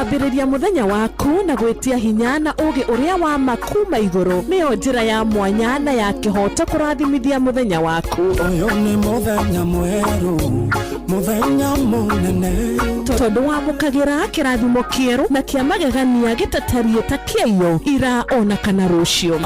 Kwambĩrĩria mũthenya waku na gwĩtia hinya na ũũgĩ ũrĩa wa ma kuma igũrũ nĩyo njĩra ya mwanya na ya kĩhooto kũrathimithia mũthenya waku. Ũyũ nĩ mũthenya mwerũ, mũthenya mũnene. Tondũ wamũkagĩra kĩrathimo kĩerũ na kĩa magegania gĩtatariĩ ta kĩaiyo ira ona kana rũciũ.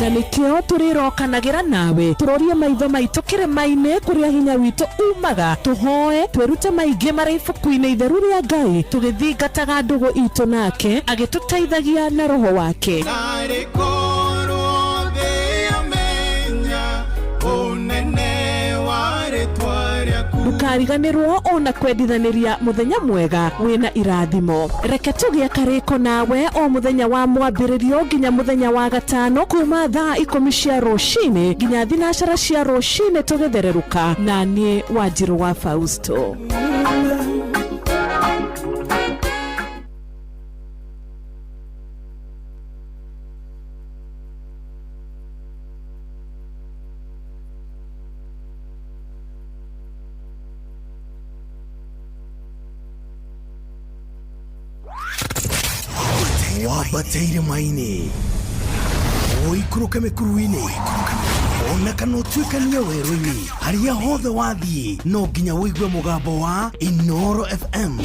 Na nĩkĩo tũrĩrokanagĩra nawe tũrorie maitho maitũ kĩrĩma-inĩ kũrĩa hinya witũ umaga, tũhoe twĩrute maingĩ marĩ ibuku-inĩ itheru rĩa Ngai, tũgĩthingataga ndũgũ itũ nake agĩtũteithagia na roho wake. Narĩ korwo thĩ yamenya ũnene wa rĩtwa rĩaku. Ndũkariganĩrwo ona kwendithanĩria mũthenya mwega wĩna irathimo. Reke tũgĩe karĩko nawe o mũthenya wa mwambĩrĩrio nginya mũthenya wa gatano kuma thaa 10 cia rũcinĩ nginya 4 cia rũcinĩ tũgĩthererũka na niĩ Wanjirũ wa Fausto. Wambate irĩma-inĩ, ũikũrũke mĩkuru-inĩ, ona kana ũtuĩkanie werũ-inĩ, harĩa hothe wathiĩ no nginya ũigue mũgambo wa Inooro FM.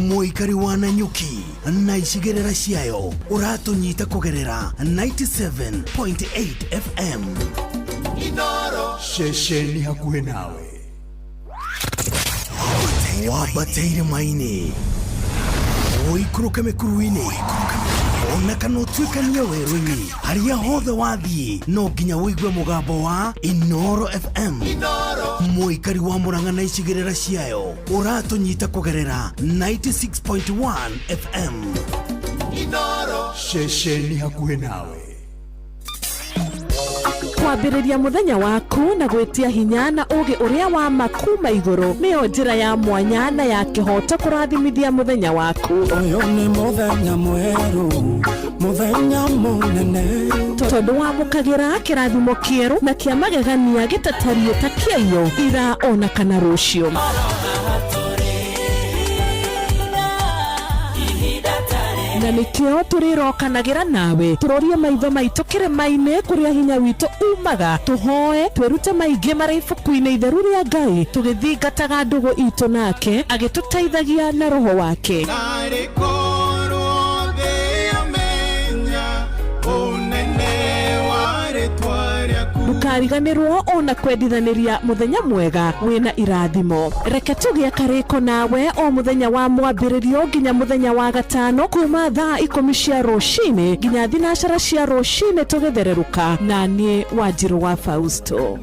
Mũikari wa Nanyuki na icigĩrĩra ciayo ũratũnyita kũgerera 97.8 FM. Ceceni hakuhĩ nawe. Wambate irĩma-inĩ, ũikũrũke mĩkuru-inĩ, ona kana ũtuĩkanie werũ-inĩ, harĩa hothe wathiĩ no nginya ũigue mũgambo wa Inooro FM. Mũikari wa Murang'a na icigĩrĩra ciayo ũratũnyita kũgerera 96.1 FM. Ceceni hakuhĩ nawe. Kwambĩrĩria mũthenya waku na gwĩtia hinya na ũũgĩ ũrĩa wa ma kuma igũrũ nĩyo njĩra ya mwanya na ya kĩhooto kũrathimithia mũthenya waku. Ũyũ nĩ mũthenya mwerũ, mũthenya mũnene. Tondũ wamũkagĩra kĩrathimo kĩerũ na kĩa magegania gĩtatariĩ ta kĩaiyo ira ona kana rũciũ. Na nĩkĩo tũrĩrokanagĩra nawe tũrorie maitho maitũ kĩrĩma-inĩ kũrĩa hinya witũ umaga, tũhoe twĩrute maingĩ marĩ ibuku-inĩ itheru rĩa Ngai, tũgĩthingataga ndũgũ itũ nake agĩtũteithagia na roho wake. Narĩ korwo thĩ yamenya ũnene wa rĩtwa rĩaku. Ndũkariganĩrwo ona kwendithanĩria mũthenya mwega wĩna irathimo. Reke tũgĩe karĩko nawe o mũthenya wa mwambĩrĩrio nginya mũthenya wa gatano kuma thaa 10 cia rũcinĩ nginya 4 cia rũcinĩ tũgĩthererũka na niĩ Wanjirũ wa Fausto.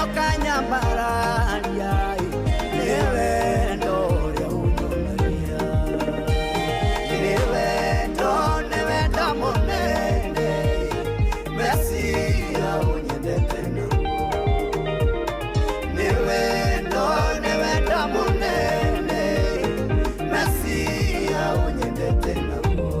Ũkanyambararia nĩ wendo ũrĩa ũnyonagia. Nĩ wendo, nĩ wendo mũnene, Mesia ũnyendete naguo. Nĩ wendo, nĩ wendo mũnene, Mesia ũnyendete naguo.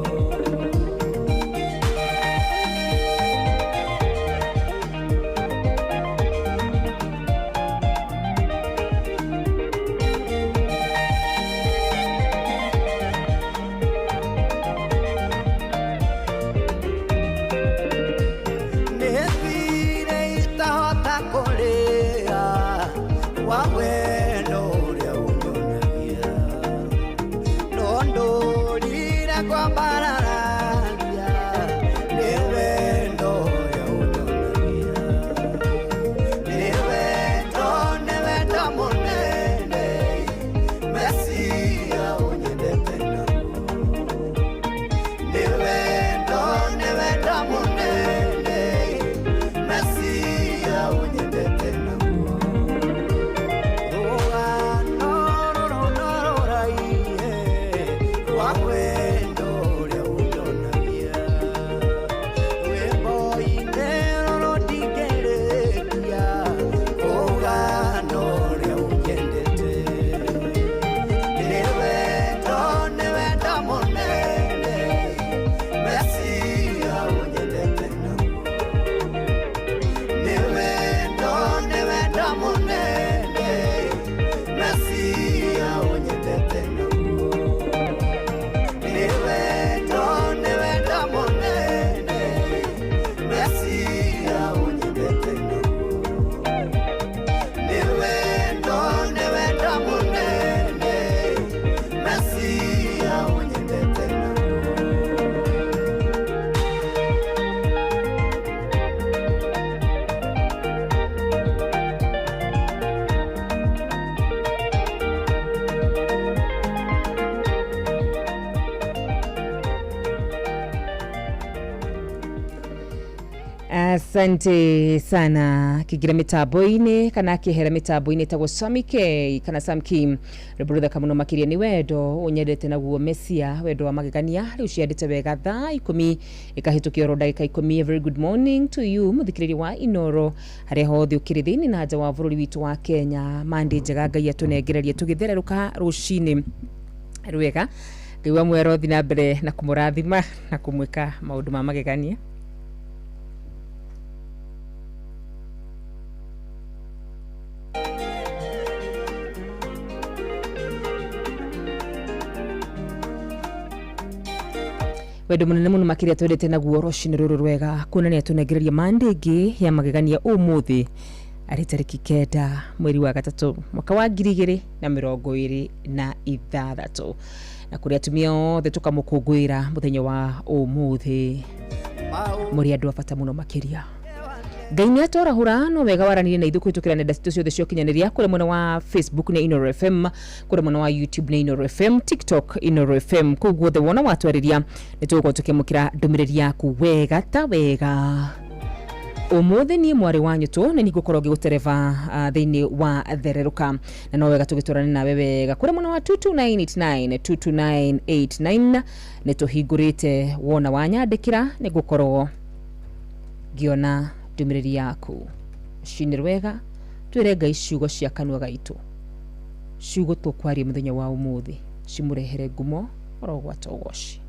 Nĩ thirĩ itahota kũrĩa wa wendo ũrĩa ũnyonagia. No ndũrire kwambarararia nĩ wendo ũrĩa ũnyonagia. Nĩ wendo, nĩ wendo mũnene, Mesia ũnyendete naguo. Nĩ wendo, nĩ wendo mũnene, Mesia ũnyendete naguo. Rũgano rũrũ no rũraihe rwa wendo ũrĩa ũnyonagia. Rwĩmbo-inĩ rũrũ ndingĩrĩkia rũgano ũrĩa ũnyendete. Nĩ wendo, nĩ wendo mũnene, Mesia ũnyendete naguo. Nĩ wendo, nĩ wendo mũnene, Mesia ũnyendete naguo. Nĩ wendo, nĩ wendo mũnene, Mesia ũnyendete naguo. Nĩ wendo, nĩ wendo mũnene, Mesia ũnyendete naguo. Asante sana kigira mitambo-inĩ kana akĩhera mitambo-inĩ ĩtagwo Sami K kana Sam Kim, rwĩmbo rũthaka mũno makĩria nĩ wendo ũnyendete naguo Mesia, wendo wa magegania. Rĩu ciandĩte wega thaa 10 ĩkahĩtũkia oro ndagĩka 10. A very good morning to you mũthikĩrĩria wa Inoro harĩa hothe ũkĩrĩ thĩinĩ na nja wa bũrũri witũ wa Kenya. Mande njega Ngai atũnengererie tũgĩthererũka rũcinĩ rwega. Ngai wa muoyo arothi na mbere na kũmũrathima na kũmwĩka maũndũ ma magegania. Wendo munene muno makiria twendete naguo rũcinĩ rũrũ rwega kuona nĩ atũnengereria mande ĩngĩ ya magegania ũmũthĩ arĩ tarĩki 9 mweri wa 3 mwaka wa 2026, na kũrĩ atumia othe tũkamũkũngũĩra mũthenya wa ũmũthĩ. Mũrĩ andũ a bata mũno makĩria. Ngai nĩ atwarahũra no wega waranire na ithuĩ kũhĩtũkĩra nenda citũ ciothe cia ũkinyanĩria. Kũrĩ mwena wa Facebook nĩ Inoro FM, kũrĩ mwena wa YouTube nĩ Inoro FM, TikTok Inoro FM. Kũu guothe wona watwarĩria nĩ tũgũkorwo tũkĩamũkĩra ndũmĩrĩri yaku wega ta wega. Ũmũthĩ niĩ mwarĩ wa nyũtũ nĩ ningũkorwo ngĩgũtereba thĩinĩ wa thererũka, na no wega tũgĩtwarane nawe wega. Kũrĩ mwena wa 22989 22989 nĩ tũhingũrĩte, wona wanyandĩkĩra nĩ ngũkorwo ngĩona ndũmĩrĩri yaku. Rũcinĩ rwega, twĩre Ngai ciugo cia kanua gaitũ, ciugo tũkwaria mũthenya wa ũmũthĩ cimũrehere ngumo orogwata ũgoci.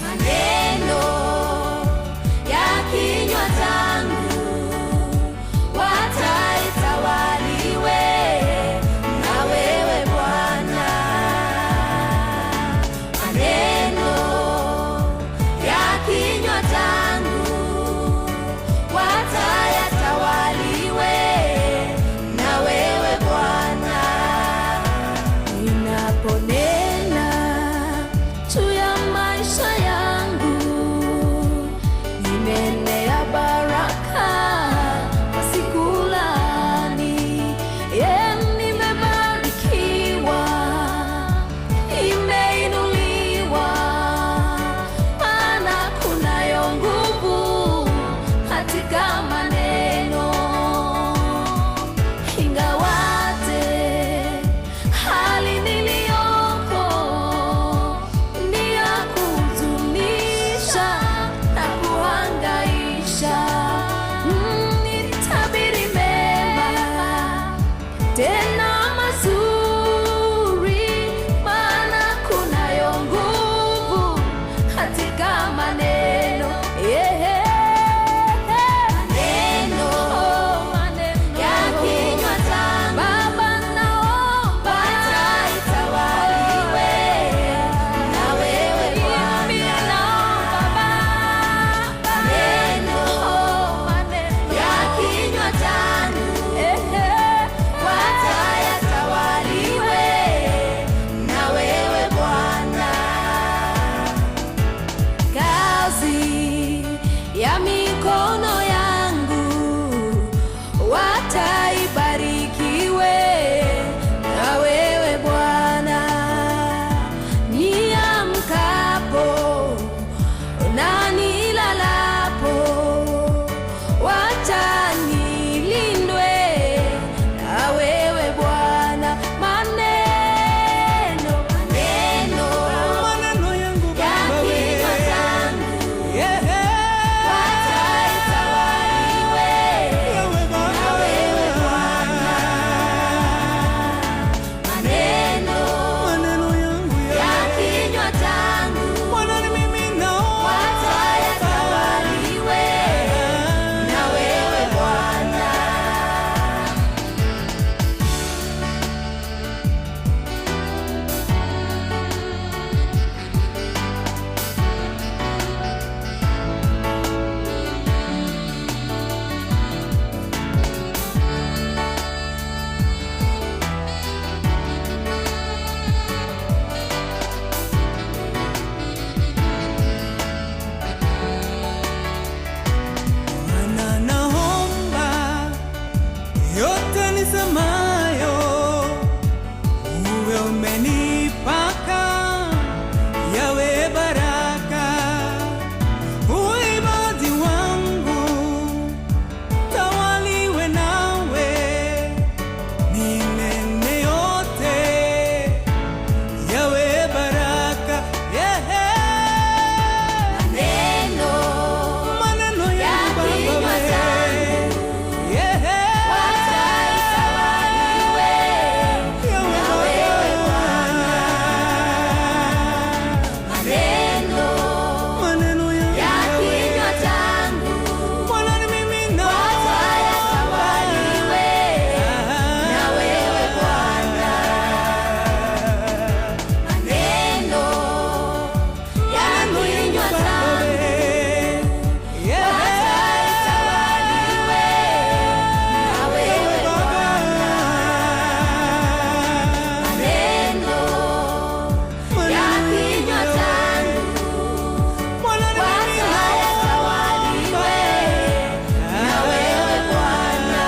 Maneno ya kinywa changu wataitawaliwe na wewe Bwana. ya mikono yangu wataibarikiwe na wewe Bwana. Niamkapo na nilalapo, wacha nilindwe na wewe Bwana. Maneno, maneno Maneno yangu ya Baba we. kinywa changu Yeah. wacha itawaliwe Wewe na Baba. wewe Bwana. Maneno Maneno yangu ya kinywa changu Bwana ni mimi naomba. wacha yatawaliwe na wewe Bwana. Bwana naomba yote nisemayo, uwe umenipaka yawe baraka. Uimbaji wangu tawaliwe nawe, ninene yote yawe baraka. Yeah. Maneno Maneno ya yangu Baba kinywa we. changu Yeah. wacha itawaliwe Yawe na wewe Baba. Maneno Maneno yangu ya yawe. kinywa changu Bwana ni mimi wacha yatawaliwe na wewe Bwana. Maneno ya kinywa changu wacha yatawaliwe na wewe Bwana. Maneno ya kinywa changu wacha yatawaliwe na wewe Bwana.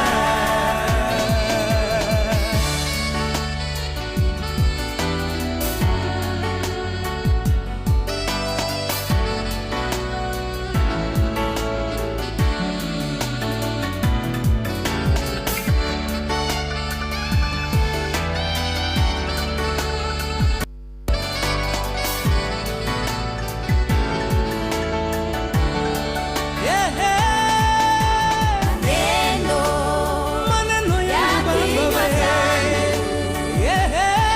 Maneno Maneno ya yangu Baba kinywa we. changu Yeah.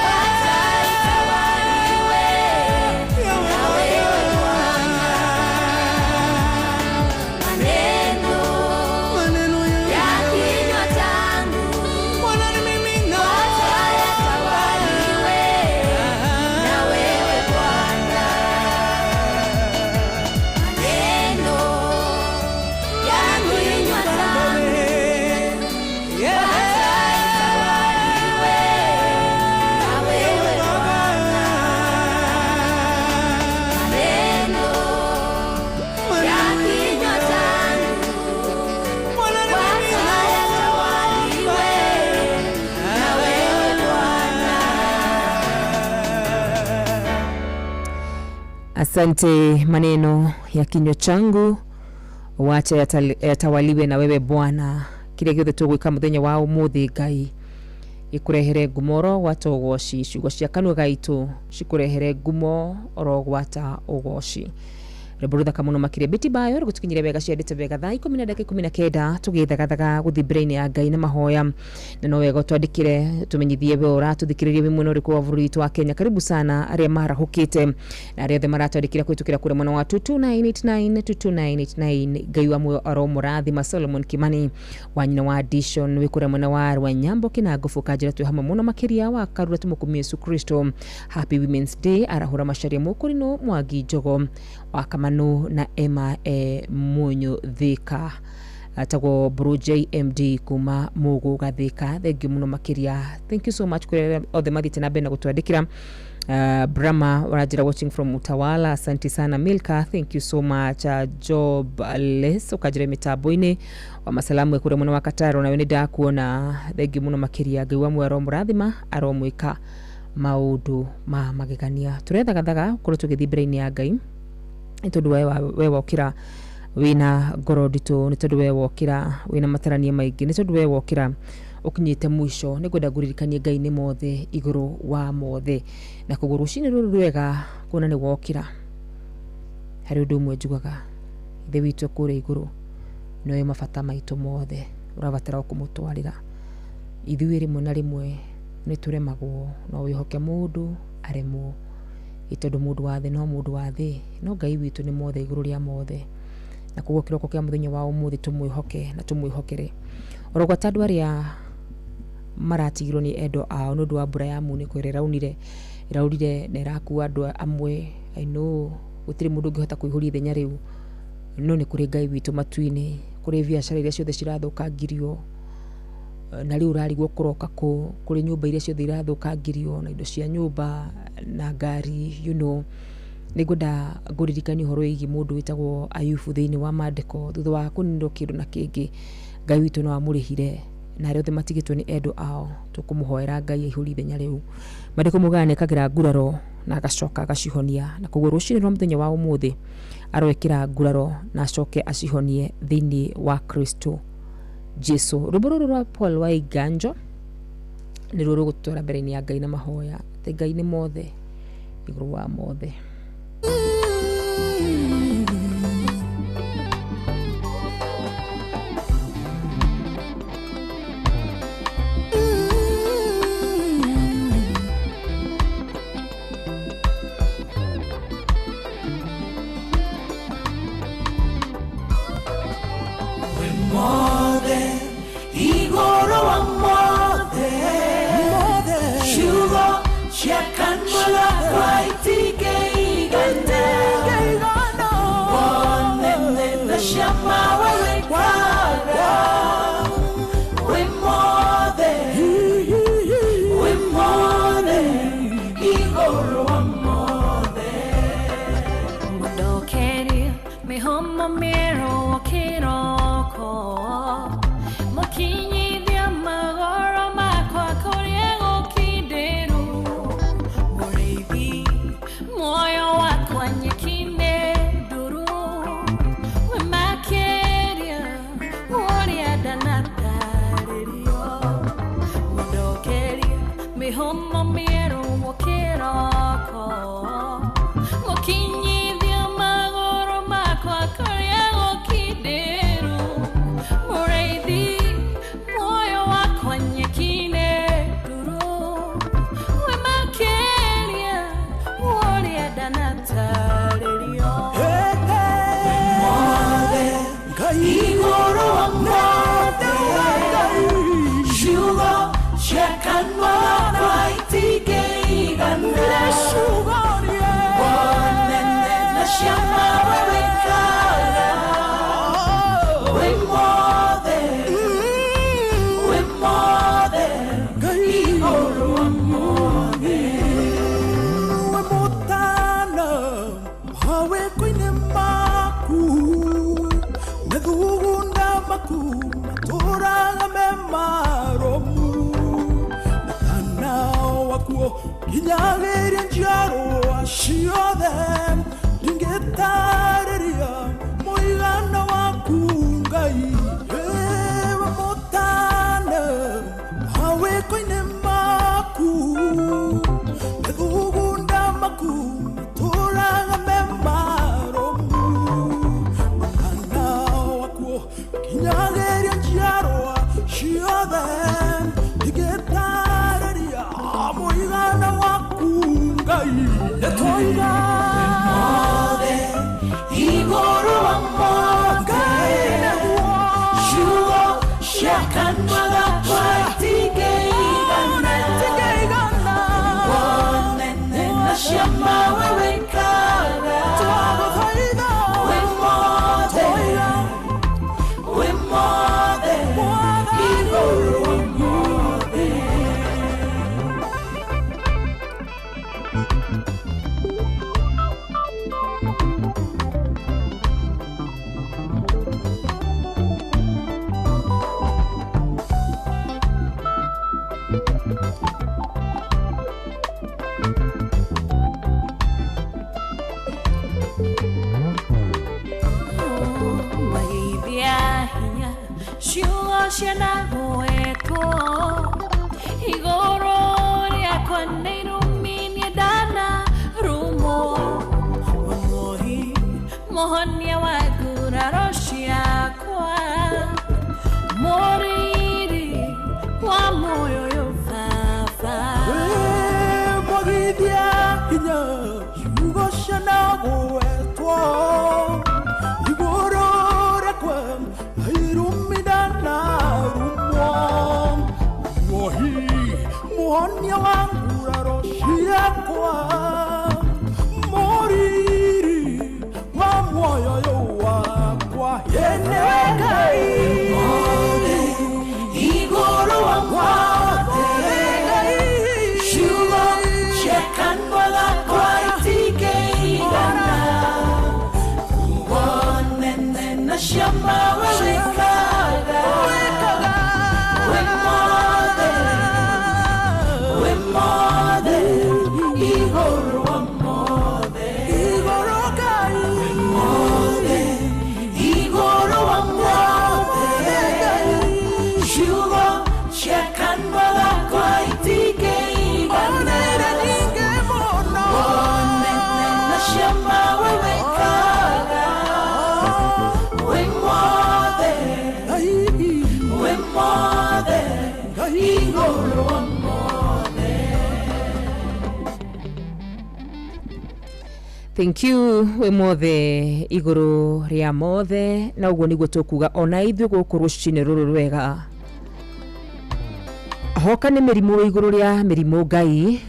wacha itawaliwe Yawe na wewe Bwana. Maneno Maneno yangu ya kinywa changu Bwana ni mimi wacha yatawaliwe na wewe Bwana. Maneno ya kinywa changu wacha yatawaliwe na wewe Bwana. Maneno ya kinywa changu wacha yatawaliwe na wewe Bwana. Asante, maneno ya kinywa changu wacha yatawaliwe na wewe Bwana. Kiria giothe tugwika muthenya wa umuthi Ngai ikurehere ngumo oro gwata ugoci, ciugo cia kanua gaitu cikurehere ngumo oro gwata ugoci. Rwĩmbo rũthaka mũno makĩria Betty Bayo rũgũtũkinyĩria wega ciandĩte wega thaa ikũmi na ndagĩka 19 tũgĩthagathaga gũthiĩ mbere-inĩ ya Ngai na mahoya, na no wega ũtwandĩkĩre tũmenyithie we ũratũthikĩrĩria wĩ mwena ũrĩkũ wa bũrũri witũ wa Kenya. Karibu sana arĩa marahũkĩte na arĩa othe maratwandĩkĩra kũhĩtũkĩra kũrĩa mwena wa 22989 22989. Ngai wa muoyo aromũrathima. Solomon Kimani wa nyina wa Dishon wĩ kũrĩa mwena wa Rwanyambo Kĩnangobu Kanjĩra, twĩ hamwe mũno makĩria wa Karura tũmũkumie Yesu Kristo. Happy Women's Day arahũra Macharia Mũkũrinũ Mwangi Njogo wa Kamanu na Emma Munyu Thika atagwo Bro JMD kuma Mugu Gathika. Thank you muno makiria, thank you so much kuri arĩa othe mathiĩte na mbere na gũtwandĩkĩra. Brahma ũranjĩra watching from Utawala, asante sana. Milka, thank you so much. Job Les ũkanjĩra mĩtambo-inĩ wa masalamu ekũrĩa mwena wa Kataro, nawe nĩ ndakuona, thengiũ mũno makĩria. Ngai wa muoyo aromũrathima, aromwĩka maũndũ ma magegania. Tũrethagathaga gũkorwo tũgĩthiĩ mbere-inĩ ya Ngai nĩ tondũ we wokĩra wĩna ngoro nditũ, nĩ tondũ we wokĩra wĩna matarania maingĩ, nĩ tondũ we wokĩra ũkinyĩte mũico. Nĩ ngwenda ngũririkanie Ngai nĩ mothe igũrũ wa mothe, na koguo rũcinĩ rũrũ rwega kuona nĩ wokĩra, harĩ ũndũ ũmwe njugaga, Ithe witũ kũrĩa igũrũ noĩ mabata maitũ mothe, ũrabatara o kũmũtwarĩra. Ithuĩ rĩmwe na rĩmwe nĩ tũremagwo, no wĩhoke mũndũ aremwo, ĩ tondũ mũndũ wa thĩ no mũndũ wa thĩ, no Ngai witũ nĩ mothe igũrũ rĩa mothe. Na koguo kĩroko kĩa mũthenya wa ũmũthĩ tũmwĩhoke na tũmwĩhokere oro gwata andũ arĩa maratigirwo nĩ endo ao nĩ ũndũ wa mbura ya munĩko ĩrĩa ĩraurire na ĩrakua andũ amwe. I know gũtirĩ mũndũ ũngĩhota kũihũria ithenya rĩu, no nĩ kũrĩ Ngai witũ matu-inĩ, kũrĩ biacara iria ciothe cirathũkangirio na rĩu ũrarigwo kũroka kũ, kũrĩ nyũmba iria ciothe irathũkangirio na indo cia nyũmba na ngari, you know. Nĩ ngwenda ngũririkanie ũhoro wĩgiĩ mũndũ wĩtagwo Ayubu thĩinĩ wa maandĩko. Thutha wa kũninwo kĩndũ na kĩngĩ, Ngai witũ no amũrĩhire, na arĩa othe matigĩtwo nĩ endo ao tũkũmũhoera Ngai aihũrie ithenya rĩu. Maandĩko maugaga nĩ ekagĩra nguraro na agacoka agacihonia, na koguo rũcinĩ rwa mũthenya wa ũmũthĩ aroekĩra nguraro na acoke acihonie thĩinĩ wa Kristo Jesu. Rwĩmbo rũrũ rwa Paul Waiganjo nĩruo rũgũtwara mbere-inĩ ya Ngai na mahoya atĩ Ngai nĩ mothe igũrũ wa mothe. Mothe igũrũ wa mothe, ciugo cia kanua gakwa itingĩigana, wonene na ciama we wĩkaga. Wĩ mothe, wĩ mothe igũrũ wa mothe. Mũndokerie mĩhũmũ mĩerũ kĩroko, mũkinyithia magũrũ makwa kũrĩa gũkindĩru. Mũrĩithi muoyo wakwa nyeki-inĩ nduru, wĩ makĩria ũrĩa ndanatarĩrio. Mũndokerie mĩhũmũ mĩerũ kĩroko, mũkinyithia magũrũ makwa kũrĩa gũkindĩru. Mũrĩithi muoyo wakwa nyeki-inĩ nduru, wĩ makĩria ũrĩa ndanatarĩrio. Mothe igũrũ wa mothe, ciugo cia kanua gakwa itingĩigana, wonene na ciama we wĩkaga. Wĩ mothe, wĩ mothe igũrũ wa mothe. We mũtana mawĩko-inĩ maku, methugunda maku matũraga me marũmu, mũtana wakuo nginyagĩria njiarwa ciothe, ndingĩtarĩria mũigana waku Ngai. We mũtana mawĩko-inĩ maku, methugunda maku matũraga me marũmu, mũtana wakuo nginyagĩria njiarwa ciothe, ndingĩtarĩria mũigana waku Ngai. Nĩtwoiga Mothe igũrũ wa mothe, ciugo cia kanua gakwa itingĩigana, wonene na ciama we wĩkaga. Wĩ mothe, wĩ mothe. Cianagwetwo igũrũ rĩakwa nĩ irumi ndana rumo Mũhi mũhonia wa nguraro ciakwa mũriri wa muoyo ũyũ baba. Mwagithia hinya ciugo cianagwetwo igũrũ rĩakwa irumi ndanarumwo Mwohi muhonia wa nguraro ciakwa mũriri wa muoyo ũyũ wakwa yenewe Ngai Igũrũ wa mothe ciugo cia kanua gakwa itingĩigana wonene na ciama we wĩkaga wĩ mothe wĩ mothe igũrũ wa mothe igũrũ Ngai mothe igũrũ wa mothe ciugo cia kanua gakwa itingĩigana onere nyingĩ mũno wonene na ciama we wĩkaga wĩ mothe Ngai wĩ mothe Ngai igũrũ wa mothe. Thank you wĩ mothe igũrũ rĩa mothe na ũguo nĩguo tũkuga ona ithuĩ gũkũ rũcinĩ rũrũ rwega hoka nĩ mĩrimũ wĩ igũrũ rĩa mĩrimũ Ngai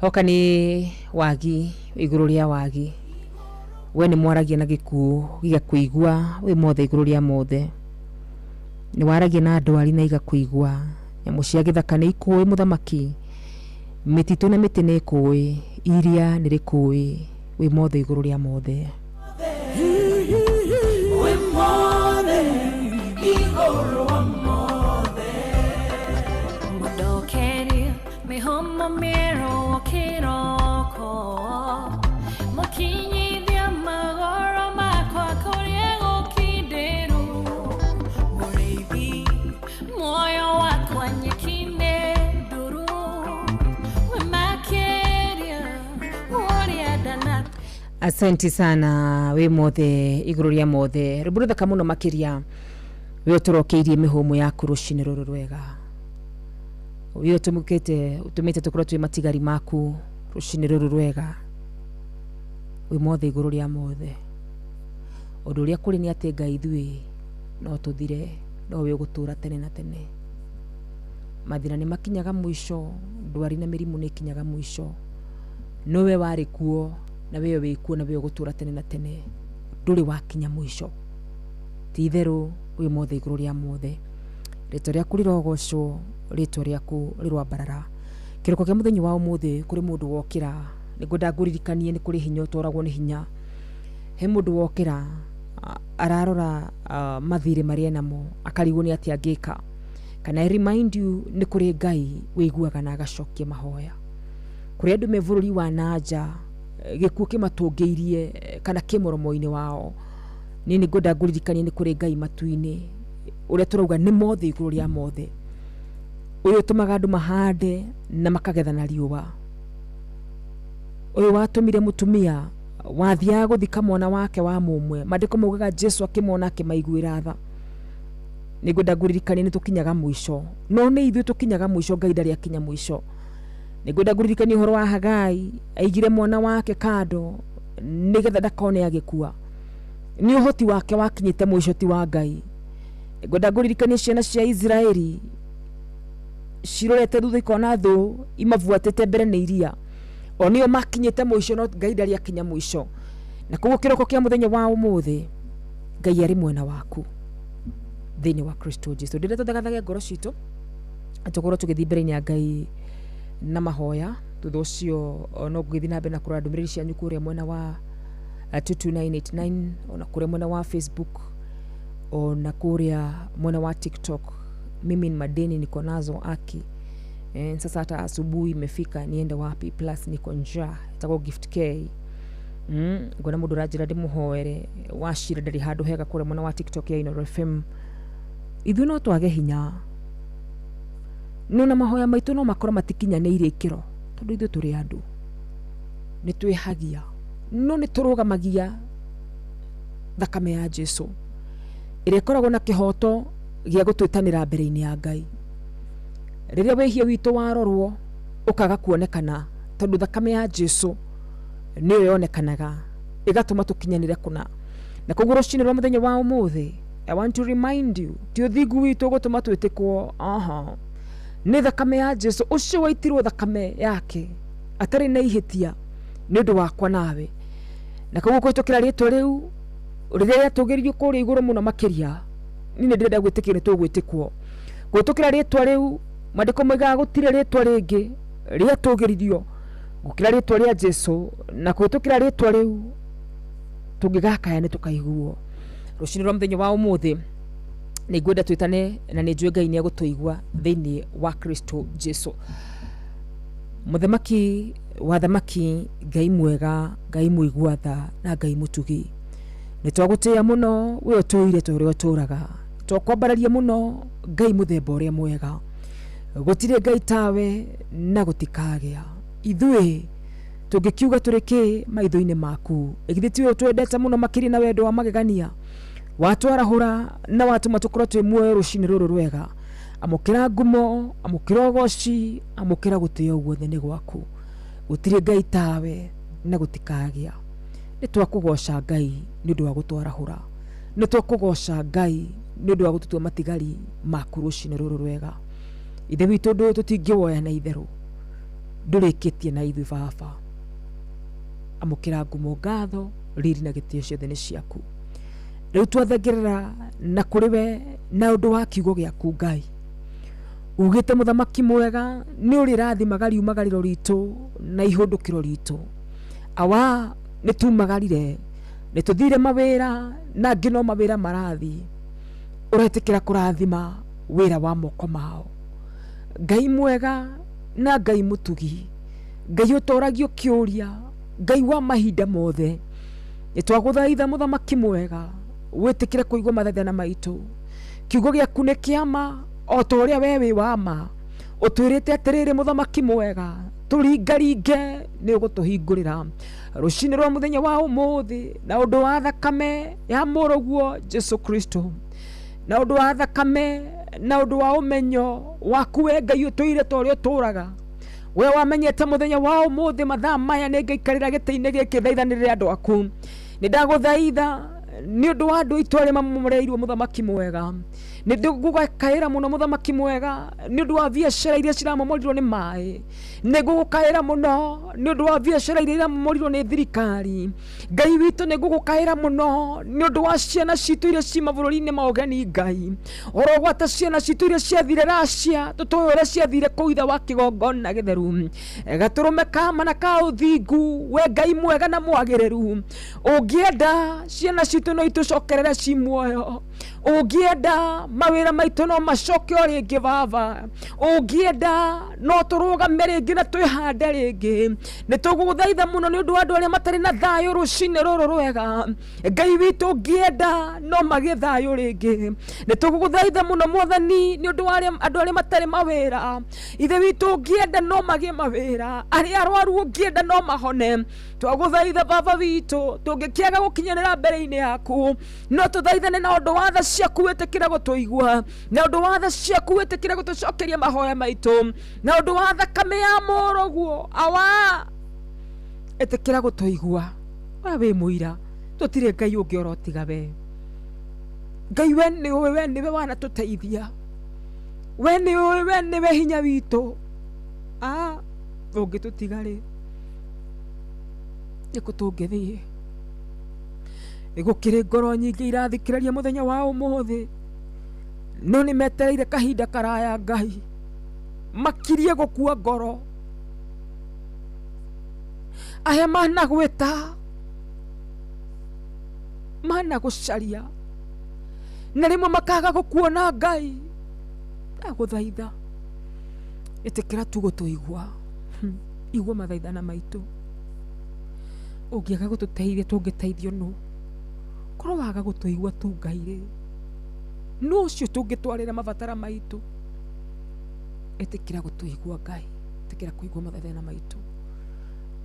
hoka nĩ wagi wĩ igũrũ rĩa wagi we nĩ mwaragia na gĩkuũ gĩgakũigua wĩ mothe igũrũ rĩa mothe nĩ waragia na ndwari na igakũigua nyamũ cia gĩthaka nĩ ikũĩ mũthamaki mĩtitũ na mĩtĩ nĩ ĩkũĩ iria nĩ rĩkũĩ wĩ mothe igũrũ rĩa mothe. Wĩ mothe igũrũ wa mothe. Mũndokeria mĩhũmũ mĩerũ o kĩroko mũkinyithia magũrũ makwa kũrĩa gũkindĩru mũrĩithi muoyo wakwa nyeki-inĩ nduru wĩ makĩria ũrĩa ndana Asanti sana wĩ mothe igũrũ rĩa mothe rwĩmbo rũthaka mũno makĩria wĩ ũtũrokeirie mĩhũmũ yaku rũcinĩ rũrũ rwega wĩ ũtũmĩkĩte ũtũmĩte tũkorwo twĩ matigari maku rũcinĩ rũrũ rwega wĩ mothe igũrũ rĩa mothe ũndũ ũrĩa kũrĩ nĩ atĩ Ngai ithuĩ no tũthire no we ũgũtũra tene na tene mathĩna nĩ makinyaga mũico ndwari na mĩrimũ nĩ ikinyaga mũico nowe warĩ kuo na wewe wĩ kuo na wewe ũgũtũra tene na tene ndũrĩ wakinya mũico ti itherũ wĩ mothe igũrũ rĩa mothe rĩtwa rĩaku rĩrogocwo rĩtwa rĩaku rĩroambarara kĩroko kĩa mũthenya wa ũmũthĩ kũrĩ mũndũ wokĩra nĩngwenda ngũririkanie nĩ kũrĩ hinya ũtoragwo nĩ hinya he mũndũ wokĩra ararora mathirĩ marĩa enamo akarigwo nĩ atĩa angĩka kana I remind you nĩ kũrĩ Ngai wĩiguaga na agacokia mahoya kũrĩ andũ me bũrũri wa nanja gĩkuũ kĩmatũngĩirie kana kĩ mũromo-inĩ wao niĩ nĩ ngwenda ngũririkanie nĩ kũrĩ Ngai matu-inĩ ũrĩa tũrauga nĩ mothe igũrũ rĩa mothe ũyũ ũtũmaga andũ mahande na makagetha na riũa ũyũ watũmire mũtumia wathiaga gũthika mwana wake wa mũmwe maandĩko maugaga Jesu akĩmona akĩmaiguĩra tha nĩ ngwenda ngũririkanie nĩ tũkinyaga mũico no nĩ ithuĩ tũkinyaga mũico Ngai ndarĩ akinya mũico nĩ ngwenda ngũririkanie ũhoro wa Hagai aigire mwana wake kando nĩgetha ndakone agĩkua nĩ ũhoti wake wakinyĩte mũico ti wa Ngai ngwenda ngũririkanie ciana cia Isiraeli cirorete thutha ikona thũ imabuatĩte mbere nĩ iria o nĩo makinyĩte mũico no Ngai ndarĩ akinya mũico na koguo kĩroko kĩa mũthenya wa ũmũthĩ Ngai arĩ mwena waku thĩinĩ wa Kristo Jesu ndĩrenda tũthagathage ngoro citũ tũkorwo tũgĩthiĩ mbere-inĩ ya Ngai na mahoya thutha ũcio no ngũgĩthiĩ na mbere na kũrora ndũmĩrĩri cianyu kũrĩa mwena wa 22989 ona kũrĩa mwena wa Facebook ona kũrĩa mwena wa TikTok. Mimi ni madeni niko nazo aki sasa hata asubuhi imefika niende wapi plus niko njaa itakuwa Gift K. Ngona mũndũ ũranjĩra ndĩmũhoere wacira ndarĩ handũ hega kũrĩa mwena wa TikTok ya Inooro FM. Ithuĩ no twage hinya, no na mahoya maitũ no makorwo matikinyanĩirie ikĩro, tondũ ithuĩ tũrĩ andũ, nĩ twĩhagia, no nĩ tũrũgamagia thakame ya Jesu ĩrĩa ĩkoragwo na kĩhoto gĩa gũtwĩtanĩra mbere-inĩ ya Ngai. Rĩrĩa wĩhia witũ warorwo ũkaga kuonekana, tondũ thakame ya Jesu nĩyo yonekanaga ĩgatũma tũkinyanĩre kũna. Na koguo rũcinĩ rwa mũthenya wa ũmũthĩ, I want to remind you, ti ũthingu witũ ũgũtũma twĩtĩkwo, aha, nĩ thakame ya Jesu ũcio waitirwo thakame yake atarĩ na ihĩtia nĩ ũndũ wakwa nawe. Na koguo kũhĩtũkĩra rĩtwa rĩu rĩrĩa rĩatũgĩririo kũrĩa igũrũ mũno makĩria, niĩ nĩ ndĩrenda gwĩtĩkio nĩ tũgwĩtĩkwo. Kũhĩtũkĩra rĩtwa rĩu, maandĩko moigaga gũtirĩ rĩtwa rĩngĩ rĩatũgĩririo gũkĩra rĩtwa rĩa Jesu, na kũhĩtũkĩra rĩtwa rĩu tũngĩgakaya nĩ tũkaiguo. Rũcinĩ rwa mũthenya wa ũmũthĩ nĩ ngwenda twĩtane, na nĩ njũĩ Ngai nĩ egũtũigua thĩinĩ wa Kristo Jesu. Mũthamaki wa thamaki, Ngai mwega, Ngai mũigua tha na Ngai mũtugi, nĩ twagũtĩĩa mũno we ũtũire ta ũrĩa ũtũraga, twakwambararia mũno Ngai mũthemba ũrĩa mwega, gũtirĩ Ngai tawe na gũtikagĩa. Ithuĩ tũngĩkiuga tũrĩ kĩ maitho-inĩ maku? Githĩ tiwe ũtwendete mũno makĩria na wendo wa magegania, watwarahũra na watũma tũkorwo twĩ muoyo rũcinĩ rũrũ rwega. Amũkĩra ngumo, amũkĩra ũgoci, amũkĩra gũtĩo guothe nĩ gwaku. Gũtirĩ Ngai tawe na gũtikagĩa. Nĩ twakũgoca Ngai nĩ ũndũ wa gũtwarahũra, nĩ twakũgoca Ngai nĩ ũndũ wa gũtũtua matigari maku rũcinĩ rũrũ rwega. Ithe witũ, ũndũ ũyũ tũtingĩwoya na itherũ, ndũrĩkĩtie na ithuĩ baba. Amũkĩra ngumo, ngatho, riri na gĩtĩo ciothe nĩ ciaku. Rĩu twathengerera na kũrĩ we na ũndũ wa kiugo gĩaku Ngai. Ugĩte mũthamaki mwega nĩ ũrĩrathimaga riumagarĩro ritũ na ihũndũkĩro ritũ. Awa nĩ tumagarire, nĩ tũthire mawĩra na angĩ no mawĩra marathiĩ. Ũretĩkĩra kũrathima wĩra wa moko mao. Ngai mwega na Ngai mũtugi, Ngai ũtoragio kĩũria, Ngai wa mahinda mothe, nĩ twagũthaitha mũthamaki mwega wĩtĩkĩre kũigua mathaithana maitũ. Kiugo gĩaku nĩ kĩama o ta ũrĩa we wĩ wa ma. Ũtwĩrĩte atĩrĩrĩ mũthamaki mwega, tũringaringe nĩ ũgũtũhingũrĩra rũcinĩ rwa mũthenya wa ũmũthĩ na ũndũ wa thakame ya mũrũguo Jesu Kristo, na ũndũ wa thakame na ũndũ wa ũmenyo waku we Ngai ũtũire ta ũrĩa ũtũraga. We wamenyete mũthenya wa ũmũthĩ mathaa maya nĩ ngaikarĩra gĩtĩ-inĩ gĩkĩ thaithanĩrĩre andũ aku. Nĩ ndagũthaitha nĩ ũndũ wa andũ aitũ arĩa mamomoreirwo mũthamaki mwega. Nĩ ngũgũkaĩra mũno mũthamaki mwega nĩ ũndũ wa biacara iria ciramomorirwo nĩ maĩ. Nĩ ngũgũkaĩra mũno nĩ ũndũ wa biacara iria iramomorirwo nĩ thirikari. Ngai witũ, nĩ ngũgũkaĩra mũno nĩ ũndũ wa ciana citũ iria ci mabũrũri-inĩ ma ũgeni. Ngai orogwata ciana citũ iria ciathire Racia, tũtoĩ ũrĩa ciathire kũu ithe wa kĩgongona gĩtheru. Gatũrũme ka ma na ka ũthingu, we Ngai mwega na mwagĩrĩru, ũngĩenda ciana citũ no itũcokerere ci muoyo. Ũngĩenda mawĩra maitũ no macoke o rĩngĩ baba. Ũngĩenda no tũrũgame rĩngĩ na twĩhande rĩngĩ. Nĩ tũgũgũthaitha mũno nĩ ũndũ wa andũ arĩa matarĩ na thayũ rũcinĩ rũrũ rwega. Ngai witũ, ũngĩenda no magĩe thayũ rĩngĩ. Nĩ tũgũgũthaitha mũno mwathani nĩ ũndũ wa andũ arĩa matarĩ mawĩra. Ithe witũ, ũngĩenda no magĩe mawĩra. Arĩa arwaru ũngĩenda no mahone. Twagũthaitha baba witũ, tũngĩkĩaga gũkinyanĩra mbere-inĩ yaku, no tũthaithane na ũndũ wa tha ciaku wĩtĩkĩre gũtũigua, na ũndũ wa tha ciaku wĩtĩkĩre gũtũcokeria mahoya maitũ, na ũndũ wa thakame ya mũrũguo awa ĩtĩkĩra gũtũigua. We wĩ mũira, tũtirĩ Ngai ũngĩ orotiga we. Ngai we nĩ ũĩ, we nĩwe wanatũteithia, we nĩ ũĩ, we nĩwe hinya witũ. Ũngĩtũtiga rĩ, nĩkũ tũngĩthiĩ? Gũkĩrĩ ngoro nyingĩ irathikĩrĩria mũthenya wa ũmũthĩ, no nĩ metereire kahinda karaya Ngai makirie gũkua ngoro. Aya managwĩta, managũcaria, na rĩmwe makaga gũkuona. Ngai, ndagũthaitha ĩtĩkĩra tu gũtũigua. Igua mathaithana maitũ. Ũngĩaga gũtũteithia tũngĩteithio nũ? Korwo waga gũtũigua tu Ngai rĩ, nũ ũcio tũngĩtwarĩra mabatara maitũ? Ĩtĩkĩra gũtũigua Ngai, ĩtĩkĩra kũigua mathĩna maitũ.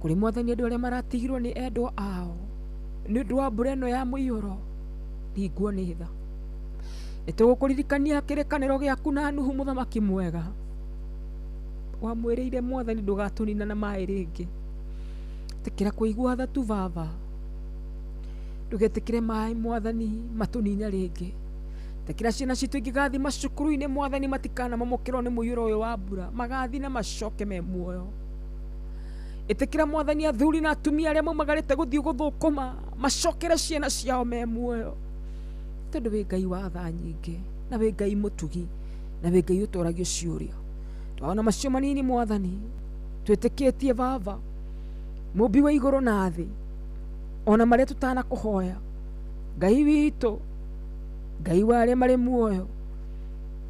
Kũrĩ Mwathani andũ arĩa maratigirwo nĩ endwa ao nĩ ũndũ wa mbura ĩno ya mũiyũro, ringwo nĩ tha. Nĩ tũgũkũririkania kĩrĩkanĩro gĩaku na Nuhu mũthamaki mwega. Wamwĩrĩire Mwathani ndũgatũnina na maĩ rĩngĩ. Ĩtĩkĩra kũigua tha tu Baba. Ndũgetĩkĩre maĩ Mwathani matũnine rĩngĩ. Ĩtĩkĩra ciana citũ ingĩgathiĩ macukuru-inĩ Mwathani matikanamomokĩrwo nĩ mũiyũro ũyũ wa mbura, magathiĩ na macoke me muoyo. Ĩtĩkĩra Mwathani athuri na atumia arĩa maumagarĩte gũthiĩ gũthũkũma macokere ciana ciao me muoyo, tondũ wĩ Ngai wa tha nyingĩ na wĩ Ngai mũtugi na wĩ Ngai ũtũragio ciũria. Twaona macio manini Mwathani, twĩtĩkĩtie Baba mũmbi wa igũrũ na thĩ, ona marĩa tũtanakũhoya, Ngai witũ, Ngai wa arĩa marĩ muoyo,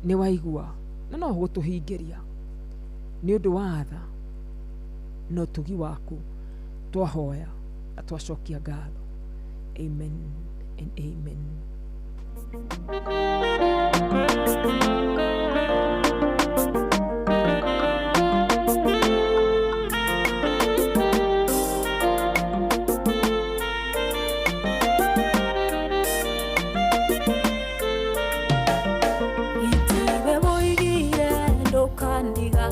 nĩ waigua na no ũgũtũhingĩria nĩ ũndũ wa tha na ũtugi waku. Twahoya na twacokia ngatho. Amen and amen. Itiwe woigire ndũkandiga,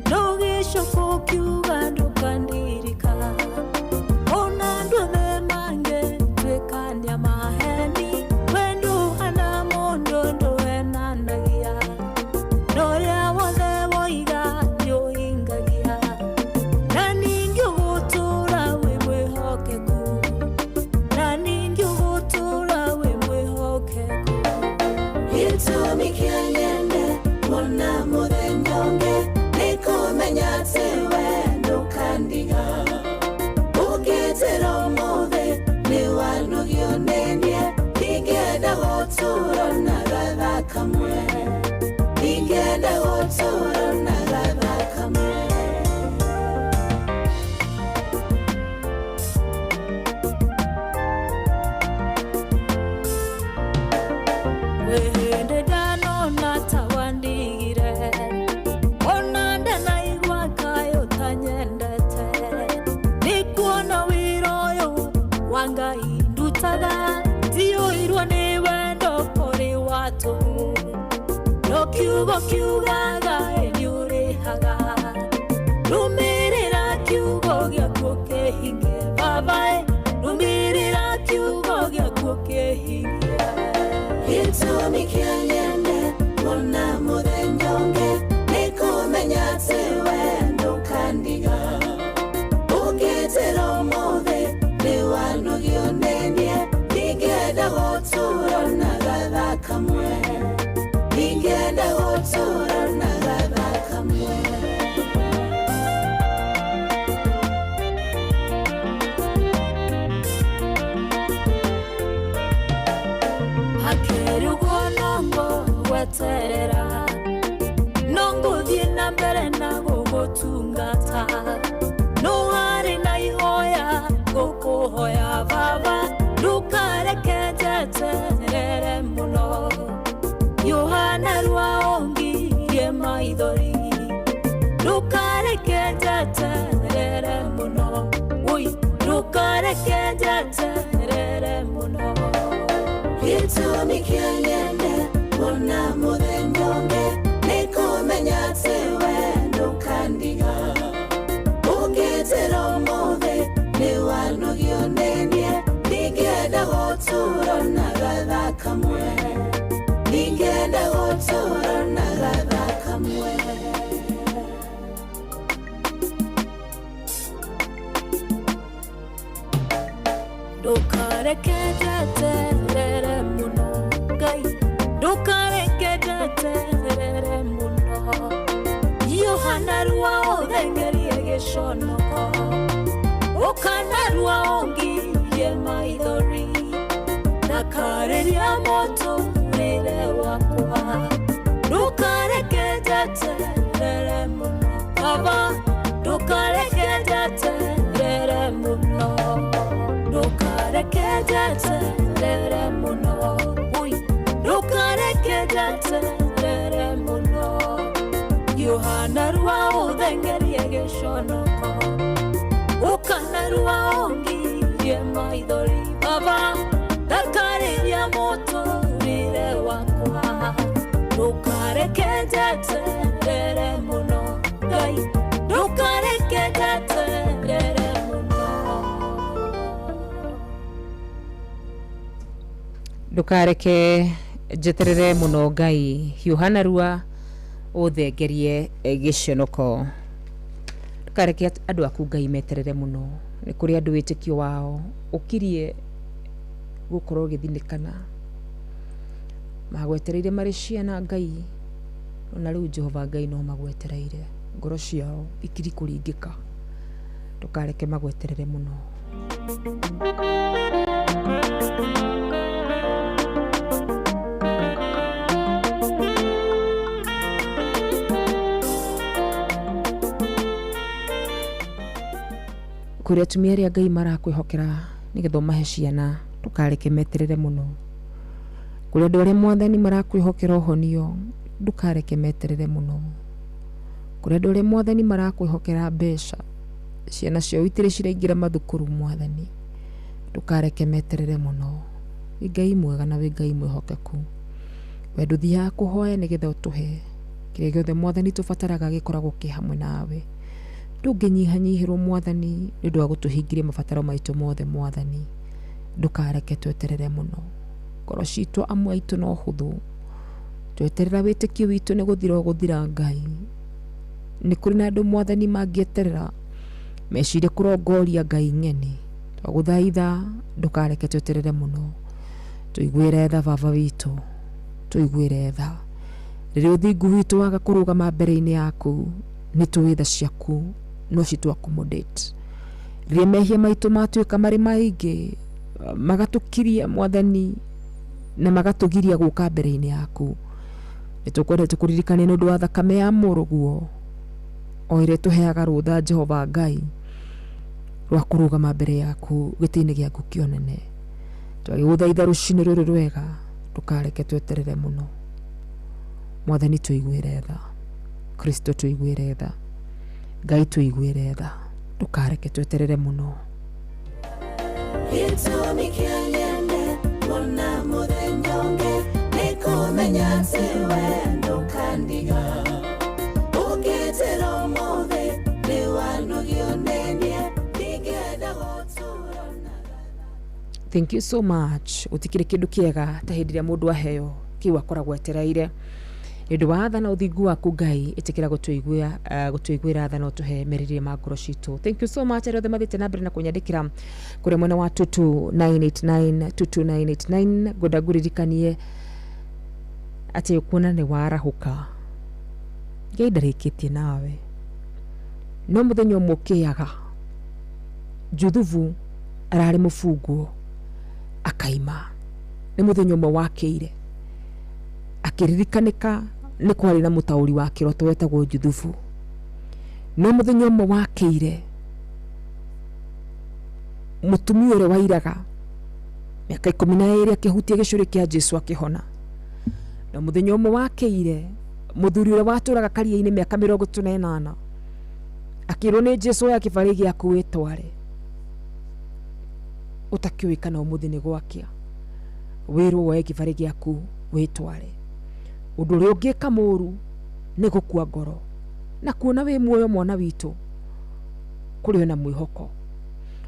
ndũgĩcoka ũkiuga ndũkandirika. Ona andũ othe mangĩtuĩkania maheni, we ndũhana mũndũ ndũhenanagia. Na ũrĩa wothe woiga nĩũhingagia, na ningĩ ũgũtũũra wĩ mwĩhokeku, na ningĩ ũgũtũũra wĩ mwĩhokeku. Gĩtũmi kĩa nyende kuona mũthenya ũngĩ nĩ kũmenya atĩ we ndũkandiga. Ũngĩnjĩra ũmũthĩ nĩ wanogio nĩ niĩ, ndingĩenda gũtũũra na gatha kamwe, ndingĩenda gũtũũra na gatha kamwe. Kwĩ hĩndĩ ndanona ta wandigire, ona ndanaigua kaĩ ũtanyendete. Nĩ kuona wĩra ũyũ wa Ngai ndutaga, ndiyũirwo nĩ wendo ũrĩ wa tũhũ. No kiugo kiugaga ĩ nĩũrĩhaga, rũmĩrĩra kiugo gĩaku kĩhingie Baba ĩ, rũmĩrĩra kiugo gĩaku kĩhingie. Gĩtũmi kĩa nyende kuona mũthenya ũngĩ nĩ kũmenya atĩ we ndũkandiga. Ũngĩnjĩra ũmũthĩ nĩ wanogio nĩ niĩ, ndingĩenda gũtũũra na gatha kamwe, ndingĩenda gũtũũra na gatha kamwe. Hakĩrĩ ũguo no ngũgweterera, no ngũthiĩ na mbere na gũgũtungata. No harĩ na ihoya ngũkũhoya Baba, ndũkareke njeterere mũno. Yohana rwaongirie maithori, ndũkareke njeterere mũno. Ui, ndũkareke njeterere mũno. Gĩtũmi kĩa nyende kuona mũthenya ũngĩ nĩ kũmenya atĩ we ndũkandiga. Ũngĩnjĩra ũmũthĩ nĩ wanogio nĩ niĩ, ndingĩenda gũtũũra na gatha kamwe, ndingĩenda gũtũũra na gatha kamwe. Ndũkareke njeterere mũno Ngai, ndũkareke njeterere mũno. Yohana rwa ũthengerie gĩconoko, ũkana rwa ũngirie maithori, ndakarĩria mũtũrĩre wakwa. Ndũkareke njeterere mũno Baba, ndũkareke njeterere mũno. narua ũngirie maithori baba thakarĩria mũtũrĩre wakwa ndũkareke njeterere mũno Ngai ndũkareke njeterere mũno. Ndukareke njeterere muno Ngai, hiũha narua ũthengerie gĩconoko. Ndukareke andũ aku Ngai meterere mũno. Nĩ kũrĩ andũ wĩtĩkio wao ũkirie gũkorwo ũgĩthinĩkana, magwetereire marĩ ciana Ngai, ona rĩu Jehova Ngai no magwetereire, ngoro ciao ikiri kũringĩka. Ndũkareke magweterere mũno. Kũrĩ atumia arĩa Ngai marakwĩhokera nĩgetha ũmahe ciana, ndũkareke meterere mũno. Kũrĩ andũ arĩa mwathani marakwĩhokera ũhonio, ndũkareke meterere mũno. Kũrĩ andũ arĩa mwathani marakwĩhokera mbeca, ciana ciao itirĩ ciraingĩra mathukuru mwathani, ndũkareke meterere mũno. Wĩ Ngai mwega na wĩ Ngai mwĩhokeku. We ndũthiaga kũhoya nĩgetha ũtũhe kĩrĩa gĩothe mwathani tũbataraga gĩkoragwo kĩ hamwe nawe. Ndũngĩnyihanyihĩrwo mwathani nĩ ũndũ wa gũtũhingĩria mabataro maitũ mothe mwathani, ndũkareke tweterere mũno. Ngoro citũ amwe aitũ no hũthũ, tweterera wĩtĩkio witũ nĩ gũthira ũgũthira Ngai. Nĩ kũrĩ na andũ mwathani mangĩeterera mecirie kũrongoria Ngai ng'eni. Twagũthaitha ndũkareke tweterere mũno. Tũiguĩre tha baba witũ, tũiguĩre tha. Rĩrĩa ũthingu witũ waga kũrũgama mbere-inĩ yaku, nĩ tũĩ tha ciaku no citũ accommodate. Rĩrĩa mehia maitũ matuĩka marĩ maingĩ, magatũkiria mwathani na magatũgiria gũka mbere-inĩ yaku, nĩ tũkwendete tũkũririkanie nĩ ũndũ wa thakame ya mũrũguo o ĩrĩa ĩtũheaga rũtha Jehova Ngai rwa kũrũgama mbere yaku gĩtĩ-inĩ gĩaku kĩa ũnene. Twagĩgũthaitha rũcinĩ rũrũ rwega, ndũkareke tweterere mũno. Mwathani tũiguĩre tha, Kristo tũiguĩre tha, Ngai tũiguĩre tha, ndũkareke tweterere mũno. Gĩtũmi kĩa nyende kuona mũthenya ũngĩ nĩ kũmenya atĩ we ndũkandiga. Ũngĩnjĩra ũmũthĩ nĩ wanogio nĩ niĩ, ndingĩenda gũtũũra na Thank you so much. Gũtikĩrĩ kĩndũ kĩega ta hĩndĩ ĩrĩa mũndũ aheo kĩu akoragwo etereire. Nĩ ũndũ wa tha na ũthingu waku Ngai, ĩtĩkĩra gũtũiguĩra tha na ũtũhe merirĩria ma ngoro citũ. Thank you so much arĩa othe mathiĩte na mbere na kũnyandĩkĩra kũrĩa mwena wa 22989 22989. Ngwenda ngũririkanie atĩ kuona nĩ warahũka, Ngai ndarĩkĩtie nawe. No mũthenya ũmwe ũkĩaga, Juthubu ararĩ mũbungwo akaima. Nĩ mũthenya ũmwe wakĩire akĩririkanĩka nĩ kwarĩ na mũtaũri wa kĩroto wetagwo Juthubu. No mũthenya ũmwe wakĩire mũtumia ũrĩa wairaga mĩaka 12 akĩhutia gĩcũrĩ kĩa Jesu akĩhona. No mũthenya ũmwe wakĩire mũthuri ũrĩa watũraga karia-inĩ mĩaka 38 akĩrwo nĩ Jesu oya kĩbarĩ gĩaku wĩtware, ũtakĩũĩ kana ũmũthĩ nĩ gwakĩa, wĩrwo woe kĩbarĩ gĩaku wĩtware. Ũndũ ũrĩa ũngĩka mũru nĩ gũkua ngoro na kuona wĩ muoyo mwana witũ kũrĩ ona mwĩhoko.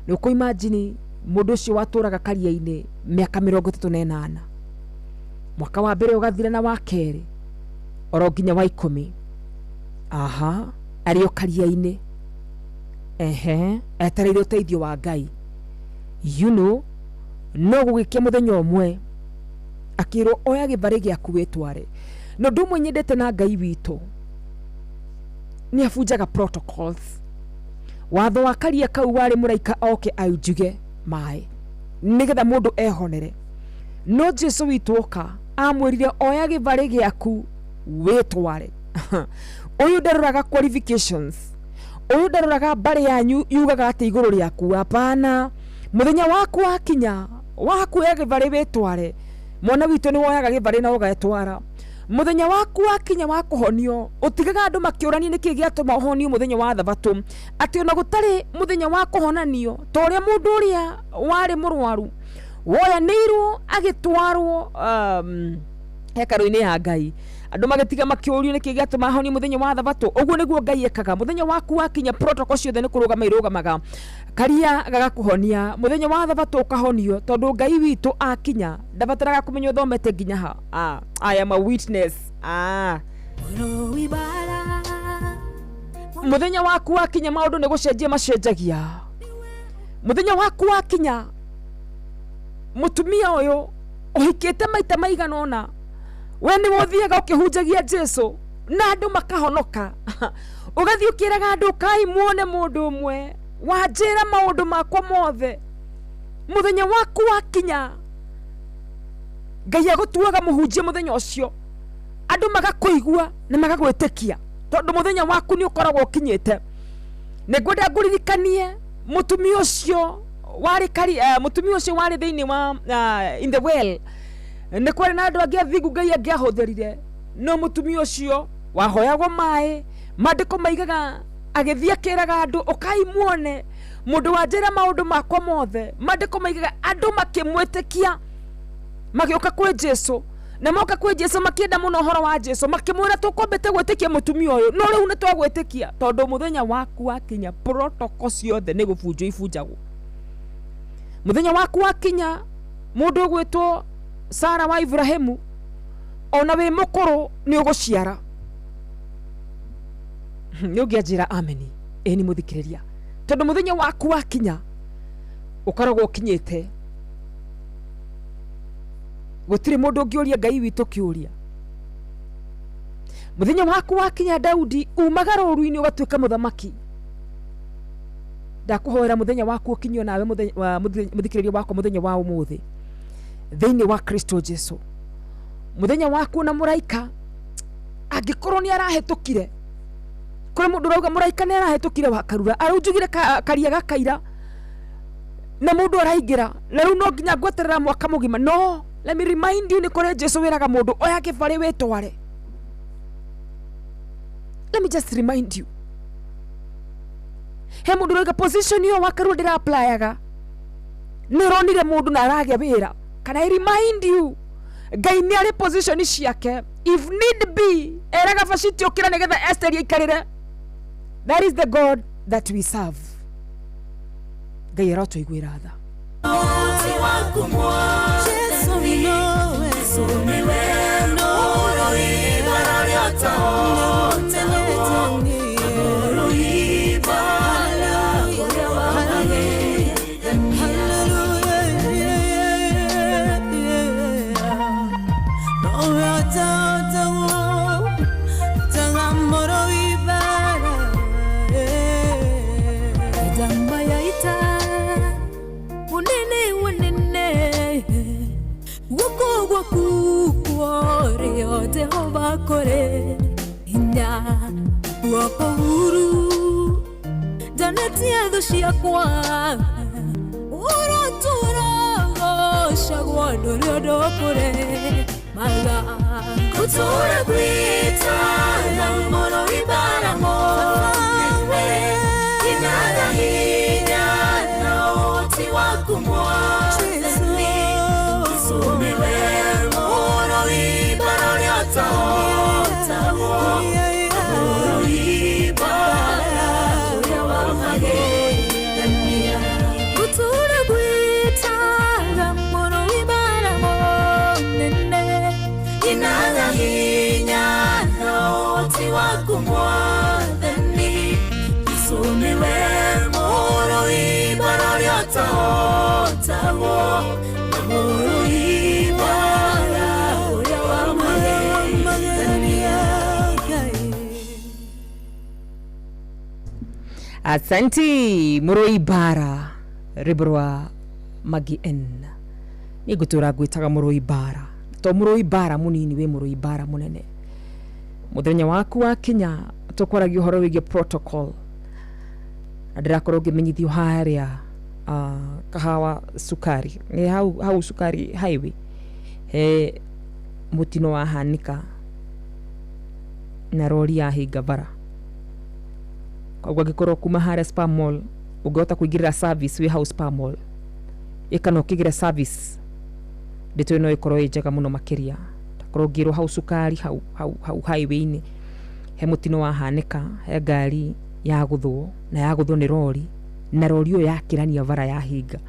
Nĩ ũkũ imagine mũndũ ũcio watũraga karia-inĩ mĩaka 38, mwaka wa mbere ũgathira na wa kerĩ oro nginya wa 10, aha, arĩ o karia-inĩ, ehe, etereire ũteithio wa Ngai. You know, no gũgĩkia mũthenya ũmwe akĩrwo oya gĩbarĩ gĩaku wĩtware. Na ũndũ ũmwe nyendete na Ngai witũ nĩ abunjaga protocols. Watho wa karia kau warĩ mũraika oke aunjuge maĩ nĩgetha mũndũ ehonere. No Jesu witũ oka amwĩrire oya gĩbarĩ gĩaku wĩtware. Ũyũ ndaroraga qualifications, ũyũ ndaroraga mbarĩ yanyu yugaga atĩ igũrũ rĩaku. Hapana, mũthenya waku wakinya wakuoya gĩbarĩ wĩtware, mwana witũ nĩ woyaga gĩbarĩ na ũgetwara. Mũthenya waku wakinya wa kũhonio, ũtigaga andũ makĩũrania nĩkĩ gĩatũma ũhonio mũthenya wa thabatũ, atĩ ona gũtarĩ mũthenya wa kũhonanio, ta ũrĩa mũndũ ũrĩa warĩ mũrwaru woyanĩirwo agĩtwarwo hekarũ-inĩ ya Ngai, andũ magĩtiga makĩũrio nĩkĩ gĩatũma ahonio mũthenya wa thabatũ. Ũguo nĩguo Ngai ekaga. Mũthenya waku wakinya, protocol ciothe nĩ kũrũgama irũgamaga, karia gagakũhonia. Mũthenya wa thabatũ ũkahonio, tondũ Ngai witũ akinya ndabataraga kũmenya ũthomete nginya ha. I am a witness. Mũthenya waku wakinya, maũndũ nĩ gũcenjia macenjagia. Mũthenya waku wakinya, mũtumia ũyũ ũhikĩte maita maigana ũna, we nĩwe ũthiaga ũkĩhunjagia Jesu na andũ makahonoka, ũgathiĩ ũkĩraga andũ, kai muone mũndũ ũmwe wanjĩra maũndũ makwa mothe. Mũthenya waku wakinya, Ngai agũtuaga mũhunjia mũthenya ũcio, andũ magakũigua na magagwĩtĩkia, tondũ mũthenya waku nĩ ũkoragwo ũkinyĩte. Nĩ ngwenda ngũririkanie mũtumia ũcio warĩ kari, mũtumia ũcio warĩ thĩinĩ wa in the well. Nĩ kwarĩ na andũ angĩ athingu Ngai angĩahũthĩrire, no mũtumia ũcio wahoyagwo maĩ, maandĩko maigaga agĩthiĩ akĩraga andũ, ũkai muone mũndũ wanjĩra maũndũ makwa mothe. Maandĩko maigaga andũ makĩmwĩtĩkia, magĩũka kwĩ Jesu, na moka kwĩ Jesu makĩenda mũno ũhoro wa Jesu, makĩmwĩra tũkwambĩte gwĩtĩkia mũtumia ũyũ, no rĩu nĩ twagwĩtĩkia, tondũ mũthenya waku wakinya, protocol ciothe nĩ gũbunjwo ibunjagwo. Mũthenya waku wakinya, mũndũ ũgwĩtwo Sara wa Ibrahimu, ona wĩ mũkũrũ nĩ ũgũciara. Nĩ ũngĩanjĩra ameni? Ĩĩ, nĩ mũthikĩrĩria, tondũ mũthenya waku wakinya ũkoragwo ũkinyĩte. Gũtirĩ mũndũ ũngĩũria Ngai witũ kĩũria. Mũthenya waku wakinya, Daudi, umaga rũru-inĩ ũgatuĩka mũthamaki. Ndakũhoera mũthenya waku ũkinyio nawe, mũthikĩrĩria wakwa, mũthenya wa ũmũthĩ thĩinĩ wa Kristo Jesu. Mũthenya waku na mũraika angĩkorwo nĩ arahĩtũkire, kũrĩ mũndũ ũrauga mũraika nĩ arahĩtũkire wakarura, araunjugire karia gakaira na mũndũ araingĩra, na rĩu no nginya ngweterera mwaka mũgima. No let me remind you, nĩ kũrĩ Jesu wĩraga mũndũ oya kĩbarĩ wĩtware. Let me just remind you, he mũndũ ũrauga position ĩyo wakarura ndĩra applyaga, nĩ ũronire mũndũ na aragĩa wĩra. Can I remind you, Ngai nĩ arĩ position ciake. If need be, eraga Vashti ũkĩra nĩgetha Esther aikarĩre. That is the God that we serve. Ngai arotũiguĩra tha. Jesu nowe Ndamba ya ita munene munene, guoko gwaku kworio Jehova kũrĩ hinya, guoko huru ndonetie thũ ciakwa, ũratũra gocagwo ndũrĩ ũndũ kũrĩ maga gũtũra gwĩtana mũno ibara mũnene inaga hinya na ũhoti waku mwathani isumiwe mũno ibara ũrĩa ũtahotagwo, mũno ibara ũrĩa wamagegania gũtũra gwĩtaga mũno ibara mũnene inaga hinya na ũhoti waku mwathani isumiwe mũno ibara ũrĩa ũtahotagwo, mũno ibara ũrĩa wamagegania. Asanti mũrũi bara, rwĩmbo rwa Magi N. Nĩ ngũtũra ngwĩtaga mũrũi bara, to mũrũi bara mũnini, wĩ mũrũi bara mũnene. Mũthenya waku wakinya, tũkwaragia ũhoro wĩgiĩ protocol, na ndĩrakorwo ngĩmenyithio harĩa kahawa sukari nĩ hau, hau sukari highway he mũtino wahanĩka. Na rori yahinga bara. Koguo angĩkorwo kuma harĩa Spar Mall ũngĩhota kũingĩrĩra service wĩ hau Spar Mall, ĩka na ũkĩgĩre service, ndeto ĩno ĩkorwo ĩ njega mũno makĩria. Takorwo ngĩrwo hau cukari hau hau hau highway-inĩ he mũtino wahanĩka, he ngari yagũthwo na yagũthwo nĩ rori, na rori ĩyo yakĩrania bara yahinga.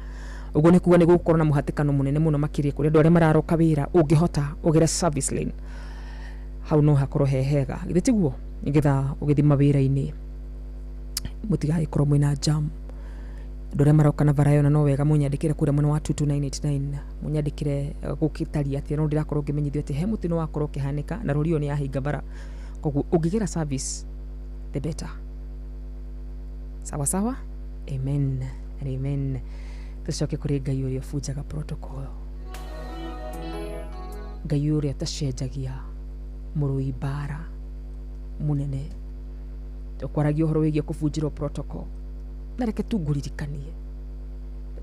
Ũguo nĩ kuga nĩ gũgũkorwo na mũhatĩkano mũnene mũno makĩria kũrĩ andũ arĩa mararoka wĩra. Ũngĩhota ũgere service lane hau no hakorwo he hega, githĩ tiguo? Nĩgetha ũgĩthiĩ mawĩra-inĩ mũtigagĩkorwo mwĩna jam. Andũ arĩa maroka na bara ĩyo, na no wega mũnyandĩkĩre kũrĩa mwena wa 22989, mũnyandĩkĩre gũgĩtariĩ atĩa. No ndĩrakorwo ngĩmenyithio atĩ he mũtino wakorwo ũkĩhanĩka na rori ĩyo nĩ yahinga bara, koguo ũngĩgera service the better. Sawa sawa, amen and amen. Tũcoke kũrĩ Ngai ũrĩa ũbunjaga protocol, Ngai ũrĩa ũtacenjagia, mũrũi mbara mũnene. Tũkwaragia ũhoro wĩgiĩ kũbunjĩrwo protocol, na reke tu ngũririkanie,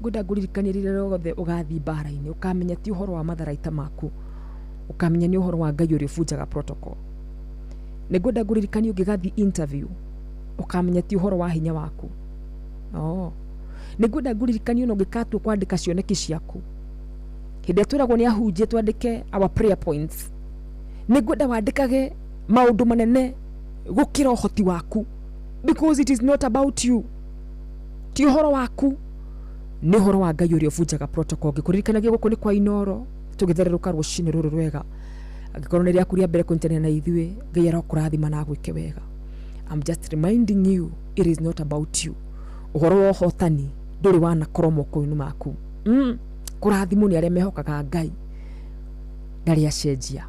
ngwenda ngũririkanie, rĩrĩa rĩothe ũgathiĩ mbara-inĩ ũkamenya ti ũhoro wa matharaita maku, ũkamenya nĩ ũhoro wa Ngai ũrĩa ũbunjaga protocol. Nĩ ngwenda ngũririkanie, ũngĩgathiĩ interview ũkamenya ti ũhoro wa hinya waku. Oh. Nĩ ngwenda ngũririkanie, ona ũngĩkatua kwandĩka cioneki ciaku, hĩndĩ ĩrĩa twĩragwo nĩ ahunjie twandĩke our prayer points, nĩ ngwenda wandĩkage maũndũ manene gũkĩra ũhoti waku, because it is not about you, ti ũhoro waku, nĩ ũhoro wa Ngai ũrĩa ũbunjaga protocol. Ngĩkũririkanagia, gũkũ nĩ kwa Inoro, tũgĩthererũka rũcinĩ rũrũ rwega. Angĩkorwo nĩ rĩaku rĩa mbere kũnyitanĩra na ithuĩ, Ngai arokũrathima na agwĩke wega. I'm just reminding you, it is not about you. Ũhoro wa ũhotani ndũrĩ wanakorwo moko-inĩ maku. Kũrathimwo nĩ arĩa mehokaga Ngai ndarĩ acenjia.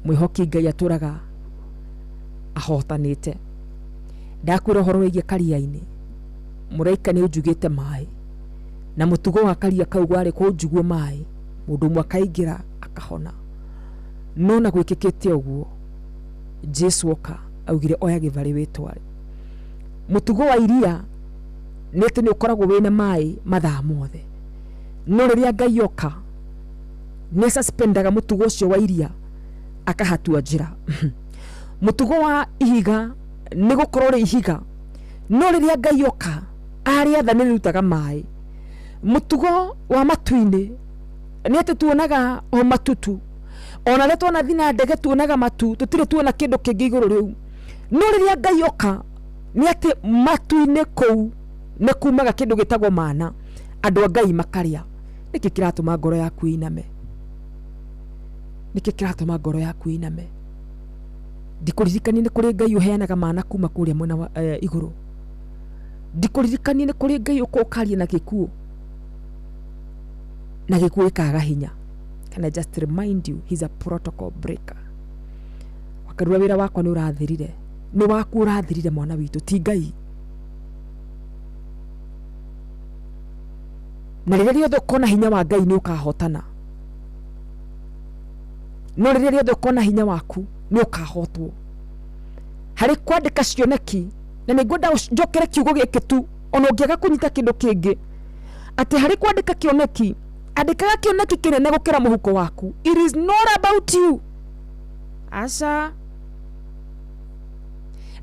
Mwĩhoki Ngai atũraga ahotanĩte. Ndakwĩra ũhoro wĩgiĩ karia-inĩ, mũraika nĩ ũnjugĩte maĩ, na mũtugo wa karia kau warĩ kũnjugwo maĩ, mũndũ ũmwe akaingĩra akahona. No na gwĩkĩkĩte ũguo, Jesu oka augire, "Oya gĩbarĩ wĩtware." Mũtugo wa iria nĩ atĩ nĩ ũkoragwo wĩna maĩ mathaa mothe, no rĩrĩa Ngai oka nĩ suspendaga mũtugo ũcio wa iria, akahatua njĩra. Mũtugo wa ihiga nĩ gũkorwo rĩ ihiga, no rĩrĩa Ngai oka arĩatha nĩ rĩrutaga maĩ. Mũtugo wa matu-inĩ nĩ atĩ tuonaga o matutu, ona rĩrĩa twanathi na ndege tuonaga matu, tũtirĩ tuona kĩndũ kĩngĩ igũrũ rĩu. No rĩrĩa Ngai oka nĩ atĩ matu-inĩ kũu nĩ kumaga kĩndũ gĩtagwo mana, andũ a Ngai makarĩa. Nĩkĩ kĩratũma ngoro yaku ĩiname? Nĩkĩ kĩratũma ngoro yaku ĩiname? Ndikũririkanie nĩ kũrĩ Ngai ũheanaga mana kuma kũrĩa mwena wa igũrũ. Ndikũririkanie nĩ kũrĩ Ngai ũkaria na gĩkuũ, na gĩkuũ gĩkaga hinya. Can I just remind you, he's a protocol breaker. Wakarura wĩra wakwa nĩ ũrathirire, nĩ waku ũrathirire, mwana witũ, ti Ngai. Na rĩrĩa rĩothe ũkona hinya wa Ngai nĩ ũkahotana, no rĩrĩa rĩothe ũkona hinya waku nĩ ũkahotwo. Harĩ kwandĩka cioneki, na nĩ ngwenda njokere kiugo gĩkĩ tu, ona ũngĩaga kũnyita kĩndũ kĩngĩ, atĩ harĩ kwandĩka kĩoneki, andĩkaga kĩoneki kĩnene gũkĩra mũhuko waku. It is not about you, aca.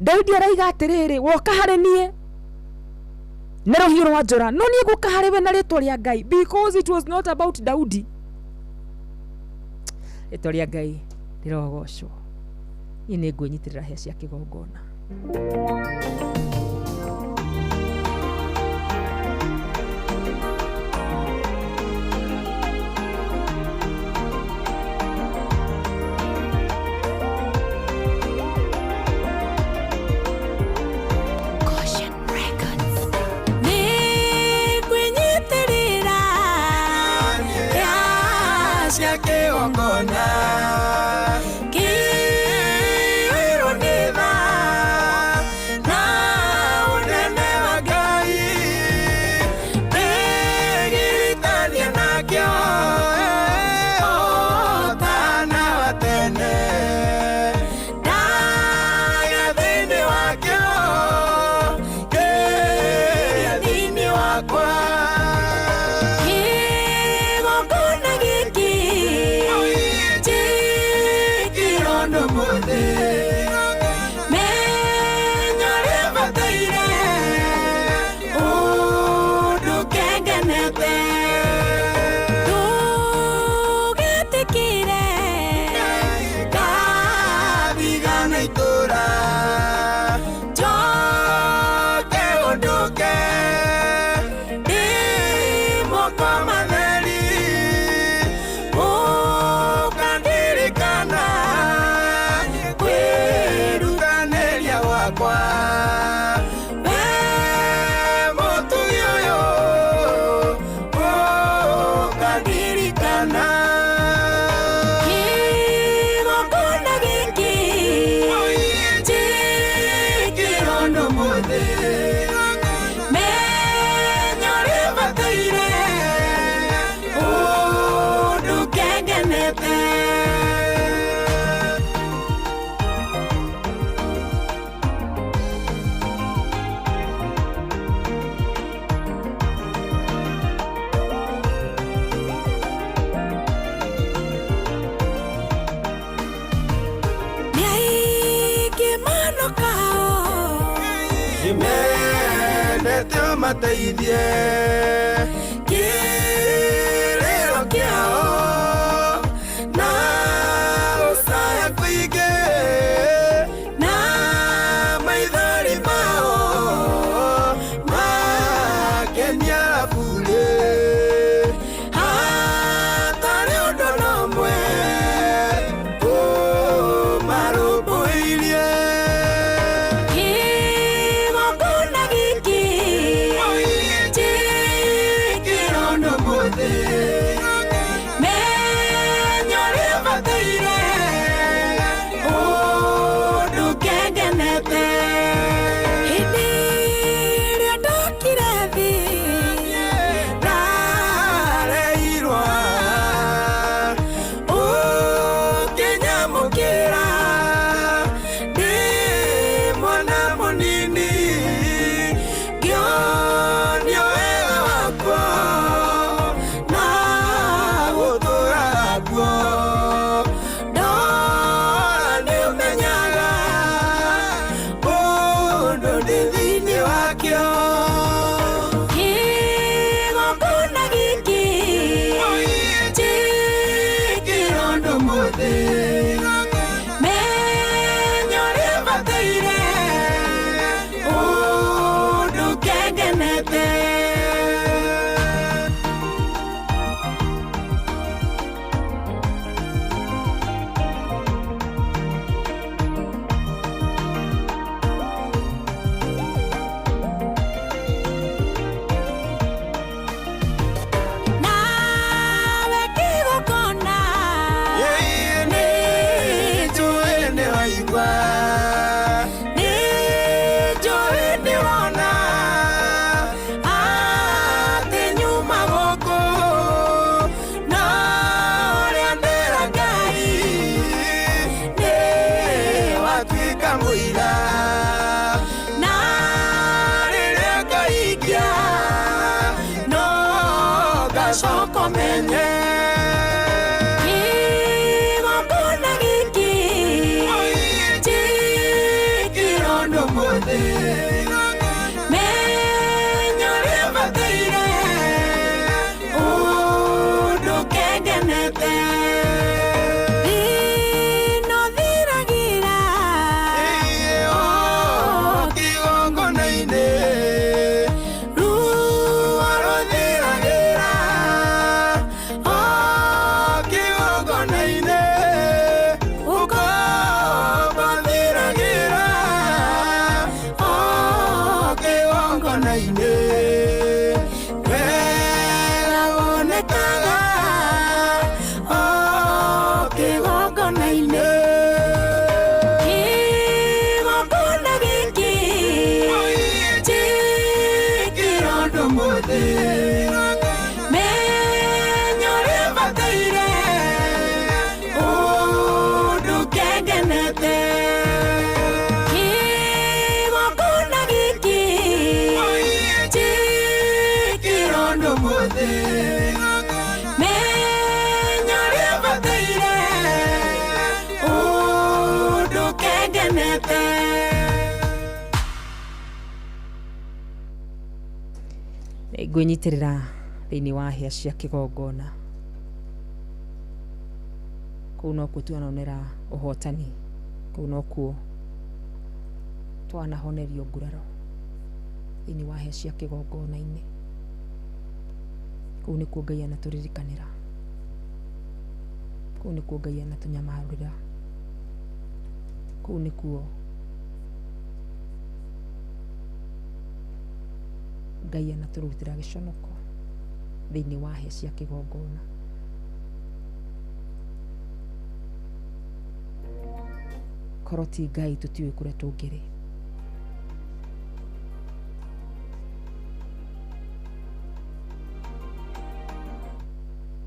Daudi araiga atĩrĩrĩ, "Woka harĩ niĩ na rũhiũ rwa njora, no niĩ ngũka harĩ we na rĩtwa rĩa Ngai," because it was not about Daudi. Rĩtwa rĩa Ngai rĩrogocwo. Niĩ nĩ ngwĩnyitĩrĩra hĩa cia kĩgongona. Nĩngwĩnyitĩrĩra cia kĩgongona kĩirwo nĩ tha na ũnene wa Ngai, ndĩgiritania nakĩo ũtana wa tene, ndagĩa thĩinĩ wakĩo, kĩrĩa thĩinĩ wakwa. Kĩgongona gĩkĩ njĩkĩrwo nĩ mũthĩ. Amateithie kĩrĩro kĩao na gũcaya kũingĩ na maithori mao makenia burĩ hatarĩ ũndũ na ũmwe ũmarũmbũirie. Kĩgongona gĩkĩ Njĩkĩro mũthĩ menya ũrĩa ũbataire ũndũ kengenete hĩndĩ ĩrĩa ndokire thĩ ndareirwo ũkĩnyamũkĩra ndĩ mwana mũnini ngĩonio wega wakwa na gũtũũraga kuo ndora nĩũmenyaga ũndũ ndĩ thĩinĩ wakĩo. Kĩgongona gĩkĩ Njĩkĩro ũndũ mũthĩ menya ũrĩa ũbataire ũndũ kengenete. Nawe kĩgongona Nĩnjũĩ nĩwaigua, nĩnjũĩ nĩwona atĩ nyuma gũkũ na ũrĩa ndĩra Ngai nĩwatuĩka mũira na rĩrĩa ngahingia no ngacoka menye. Kĩgongona gĩkĩ Njĩkĩro ũndũ mũthĩ menya ũrĩa ũbataire ũndũ kengenete thĩna ũthiragĩra kĩgongona-inĩ ruo rũthiragĩra o kĩgongona-inĩ ũkombo thiragĩra o kĩgongona-inĩ wega wonekaga o kĩgongona-inĩ. Kĩgongona gĩkĩ Njĩkĩro ũndũ mũthĩ menya ũrĩa ũbataire ũndũ kengenete kĩgongona gĩkĩ Njĩkĩro ũndũ mũthĩ menya ũrĩa ũbataire ũndũ kengenete. Ngwĩnyitĩrĩra thĩinĩ wa hĩa cia kĩgongona kũu nokuo twanonera ũhotani kũu nokuo twanahonerio nguraro thĩinĩ wa hĩa cia kĩgongona-inĩ kũu nĩkuo Ngai anatũririkanĩra kũu nĩkuo Ngai anatũnyamarũrĩra kũu nĩkuo Ngai anatũrutĩra gĩconoko thĩinĩ wa hĩa cia kĩgongona. Korwo ti Ngai tũtiũĩ kũrĩa tũngĩrĩ.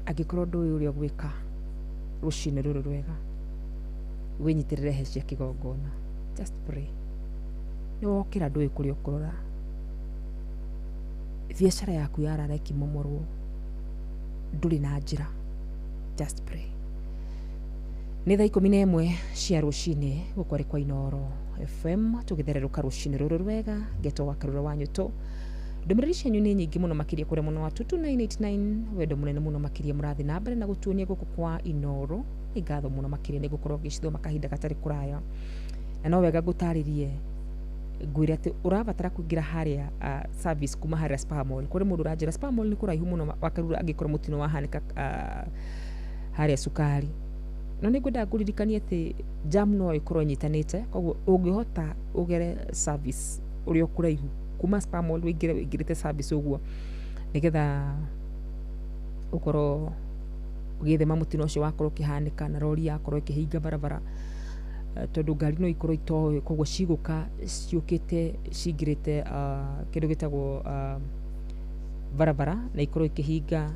Angĩkorwo ndũĩ ũrĩa ũgwĩka rũcinĩ rũrũ rwega wĩnyitĩrĩre hĩa cia kĩgongona, just pray. Nĩ wokĩra ndũĩ kũrĩa ũkũrora, biacara yaku yarara ĩkĩmomorwo ndũrĩ na njĩra, just pray. Nĩ thaa 11 cia rũcinĩ gũkũ arĩ kwa Inooro FM tũgĩthererũka rũcinĩ rũrũ rwega ngetwo wa Karura wa Nyũtũ. Ndũmĩrĩri cianyu nĩ nyingĩ mũno makĩria kũrĩa mwena wa 22989. Wendo mũnene mũno makĩria mũrathiĩ na mbere na gũtuonia gũkũ kwa Inoro. Nĩ ngatho mũno makĩria, nĩ gũkorwo ngĩcithoma kahinda gatarĩ kũraya. Na no wega ngũtarĩrie, ngwĩre atĩ ũrabatara kũingĩra harĩa service kuma harĩa Spar Mall. Kũrĩ mũndũ ũranjĩra Spar Mall nĩ kũraihu mũno wakarura angĩkorwo mũtino wahanĩka harĩa cukari. No nĩ ngwendaga ngũririkanie atĩ jam no ĩkorwo ĩnyitanĩte, koguo ũngĩhota ũgere service ũrĩa ũkũraihu kuma Spar Mall wĩingĩre wĩingĩrĩte service ũguo, nĩgetha ũkorwo ũgĩthema mũtino ũcio wakorwo ũkĩhanĩka na rori yakorwo ĩkĩhinga barabara. Tondũ ngari no ikorwo itoĩ, koguo cigũka ciũkĩte cingĩrĩte kĩndũ gĩtagwo barabara na ikorwo ikĩhinga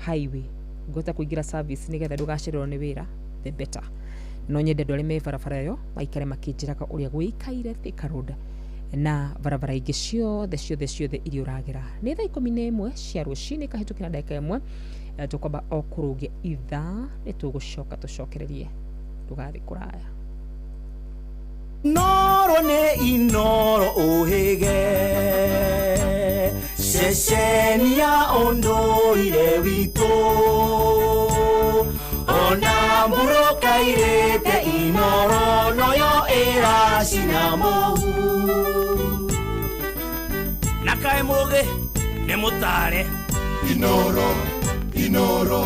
highway. Ũngĩhota kũingĩra service nĩgetha ndũgacererwo nĩ wĩra, the better. No nyende andũ arĩa me barabara ĩyo maikare makĩnjĩraga ũrĩa gwĩikaire Thika Road na barabara ingĩ ciothe ciothe ciothe iria ũragera. Nĩ thaa 11 cia rũcinĩ kahĩtũkĩra ndagĩka 1. Tũkwamba o kũrũgia ithaa, nĩ tũgũcoka tũcokererie, ndũgathiĩ kũraya. Noro nĩ Inoro ũhĩge, ceceni ya ũndũire witũ, ona mbũrũka irĩte Inoro noyo ĩracina mũhu. Na kaĩ mũgĩ nĩ mũtare. Inoro, Inoro,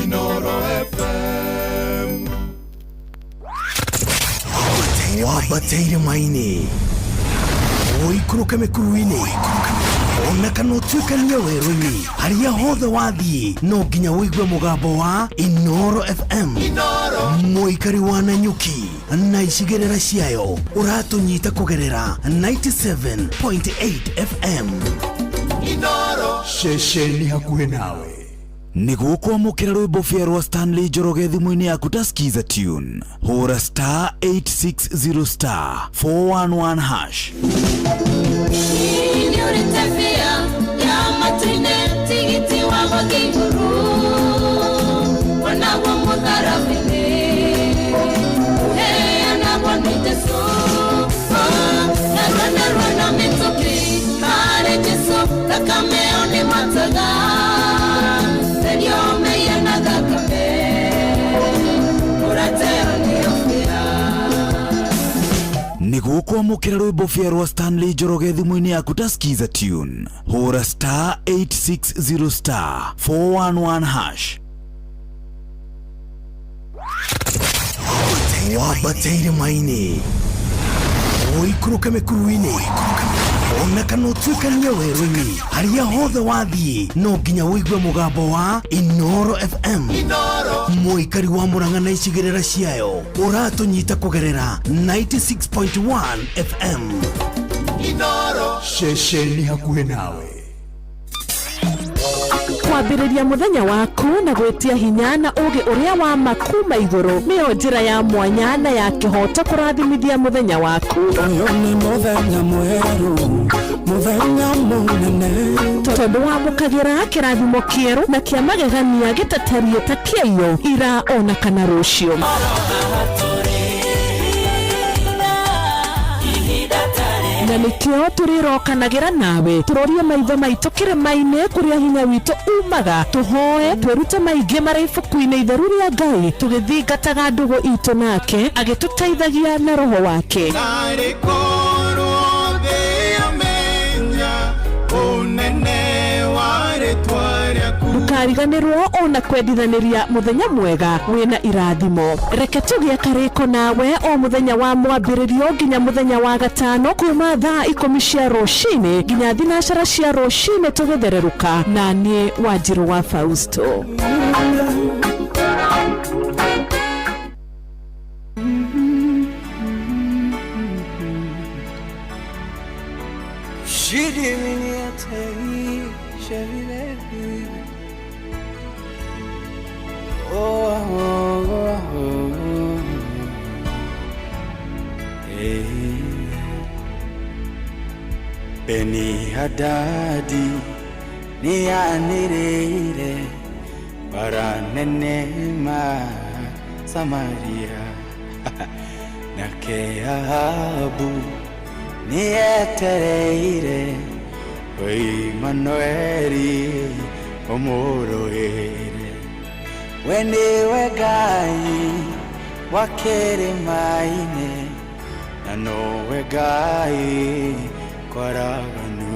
Inoro FM. Wambateire maini, ũikũrũke mĩkuru-inĩ, ona kana ũtuĩkanie werũ-inĩ, harĩa hothe wathiĩ no nginya ũigue mũgambo wa Inoro FM. Mũikari wa Nanyuki na icigĩrĩra ciayo ũratũnyita kũgerera 97.8 FM. Ceceni hakuhĩ nawe. Nĩguo kwamũkĩra rwĩmbo bĩa rwa Stanley Njoroge thimũ-inĩ yaku ta Skiza tune, hũra star 860 star 411 hash. Nĩguo kwamũkĩra rwĩmbo bĩa rwa Stanley Njoroge thimũ-inĩ yaku ta Skiza tune, hũra star 860 star 411 hash. Wambateire maini, ũikũrũke mĩkuru-inĩ, ona kana ũtuĩkanie werũ-inĩ, harĩa hothe wathiĩ no nginya ũigue mũgambo wa Inoro FM. Mũikari wa Murang'a na icigĩrĩra ciayo ũratũnyita kũgerera 96.1 FM. Ceceni hakuhĩ nawe. Kwambĩrĩria mũthenya waku na gwĩtia hinya na ũgĩ ũrĩa wa ma kuma igũrũ nĩyo njĩra ya mwanya na ya kĩhoto kũrathimithia mũthenya waku. Ũyũ nĩ mũthenya mwerũ, mũthenya mũnene, tondũ wamũkagĩra kĩrathimo kĩerũ na kĩa magegania gĩtatariĩ ta kĩaiyo ira ona kana rũciũ. Na nĩkĩo tũrĩrokanagĩra nawe, tũrorie maitho maitũ kĩrĩma-inĩ kũrĩa hinya witũ umaga, tũhoe twĩrute maingĩ marĩ ibuku-inĩ itheru rĩa Ngai, tũgĩthingataga ndũgũ itũ nake agĩtũteithagia na roho wake. Narĩ korwo thĩ yamenya ũnene wa rĩtwa rĩaku. Ndũkariganĩrwo ona kwendithanĩria mũthenya mwega wĩna irathimo. Reke tũgĩe karĩko nawe o mũthenya wa mwambĩrĩrio nginya mũthenya wa gatano kuma thaa 10 cia rũcinĩ nginya 9 cia rũcinĩ tũgĩthererũka. Na niĩ Wanjirũ wa Fausto. Beni Hadadi nianĩrĩire bara nene ma Samaria, nake Ahabu nĩetereire We Immanueli ũmũrũĩre. We nĩwe Ngai wa kĩrĩma-inĩ, na nowe Ngai kwaraganu.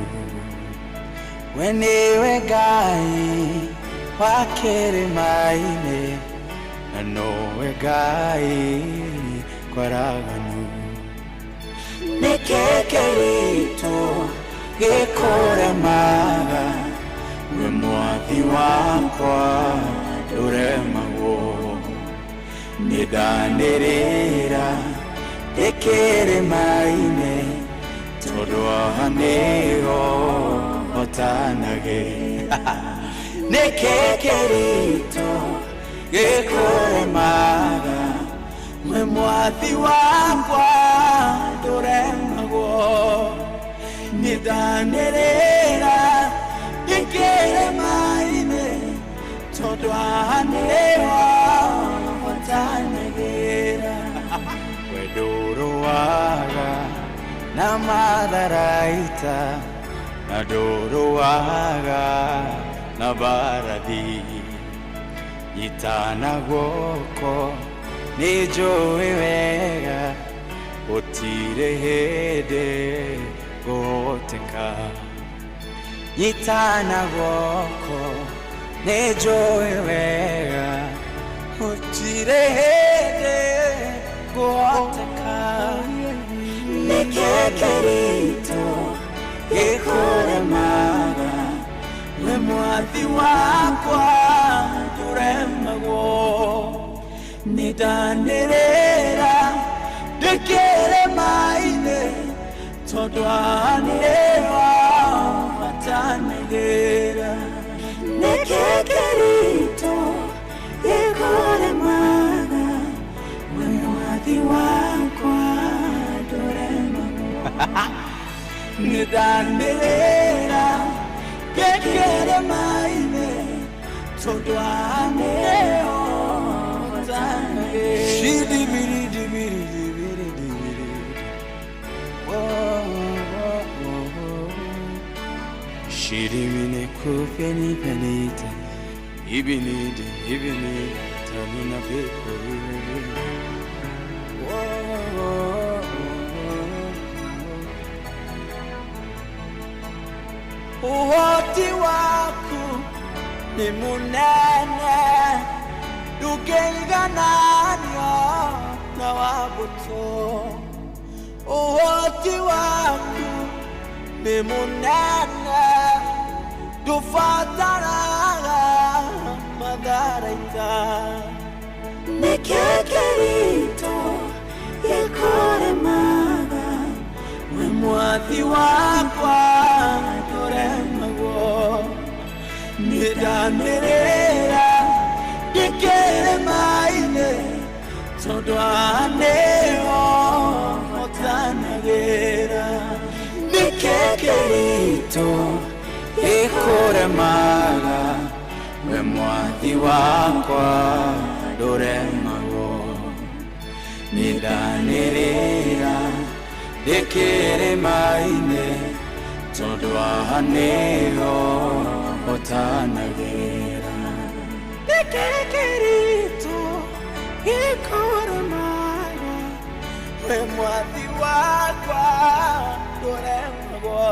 We nĩwe Ngai wa kĩrĩma-inĩ, na nowe Ngai kwaraganu. Nĩkĩ kĩritũ gĩkũremaga, we mwathi wakwa ndũremagwo. Nĩndanĩrĩra ndĩ kĩrĩma-inĩ, tondũ haha nĩho hotanagĩra. Nĩkĩ kĩritũ gĩkũremaga, we mwathi wakwa ndũremagwo. Nĩndanĩrĩra ndĩ kĩrĩma-inĩ, tondũ haha nĩho hotanagĩra. We ndũrũaga na matharaita, na ndũrũaga na mbarathi. Nyitana guoko nĩnjũĩ wega, gũtirĩ hĩndĩ ngũhoteka. Nyitana guoko nĩnjũĩ wega, gũtirĩ hĩndĩ ngũhoteka. Nĩkĩ kĩritũ gĩkũremaga, we mwathi wakwa ndũremagwo. Nĩndanĩrĩra ndĩ kĩrĩma-inĩ, tondũ haha nĩho hotanagĩra. Nĩkĩ kĩritũ gĩkũremaga, we mwathi wakwa ndũremagwo. Nĩndanĩrĩra ndĩ kĩrĩma-inĩ, tondũ haha nĩho hotanagĩra. Shidibiri-dibiri-dibiri-dibiri. Oh, oh, oh, oh. Shirimine kupeni penite, ibinide ibini tanina pepo ibini. Oh, oh, oh, oh. Ũhoti waku nĩ mũnene, ndũngĩigananio na wa mbũtũ. Ũhoti waku nĩ mũnene, ndũbataraga matharaita. Nĩkĩ kĩritũ gĩkũremaga, we mwathi wakwa ndũremagwo. Nĩndanĩrĩra ndĩ kĩrĩma-inĩ, tondũ haha nĩho hotanagĩra. Nĩkĩ kĩritũ gĩkũremaga, we mwathi wakwa ndũremagwo. Nĩndanĩrĩra ndĩ kĩrĩma-inĩ, tondũ haha nĩho hotanagĩra. Nĩkĩ kĩritũ gĩkũremaga, we mwathi wakwa ndũremagwo.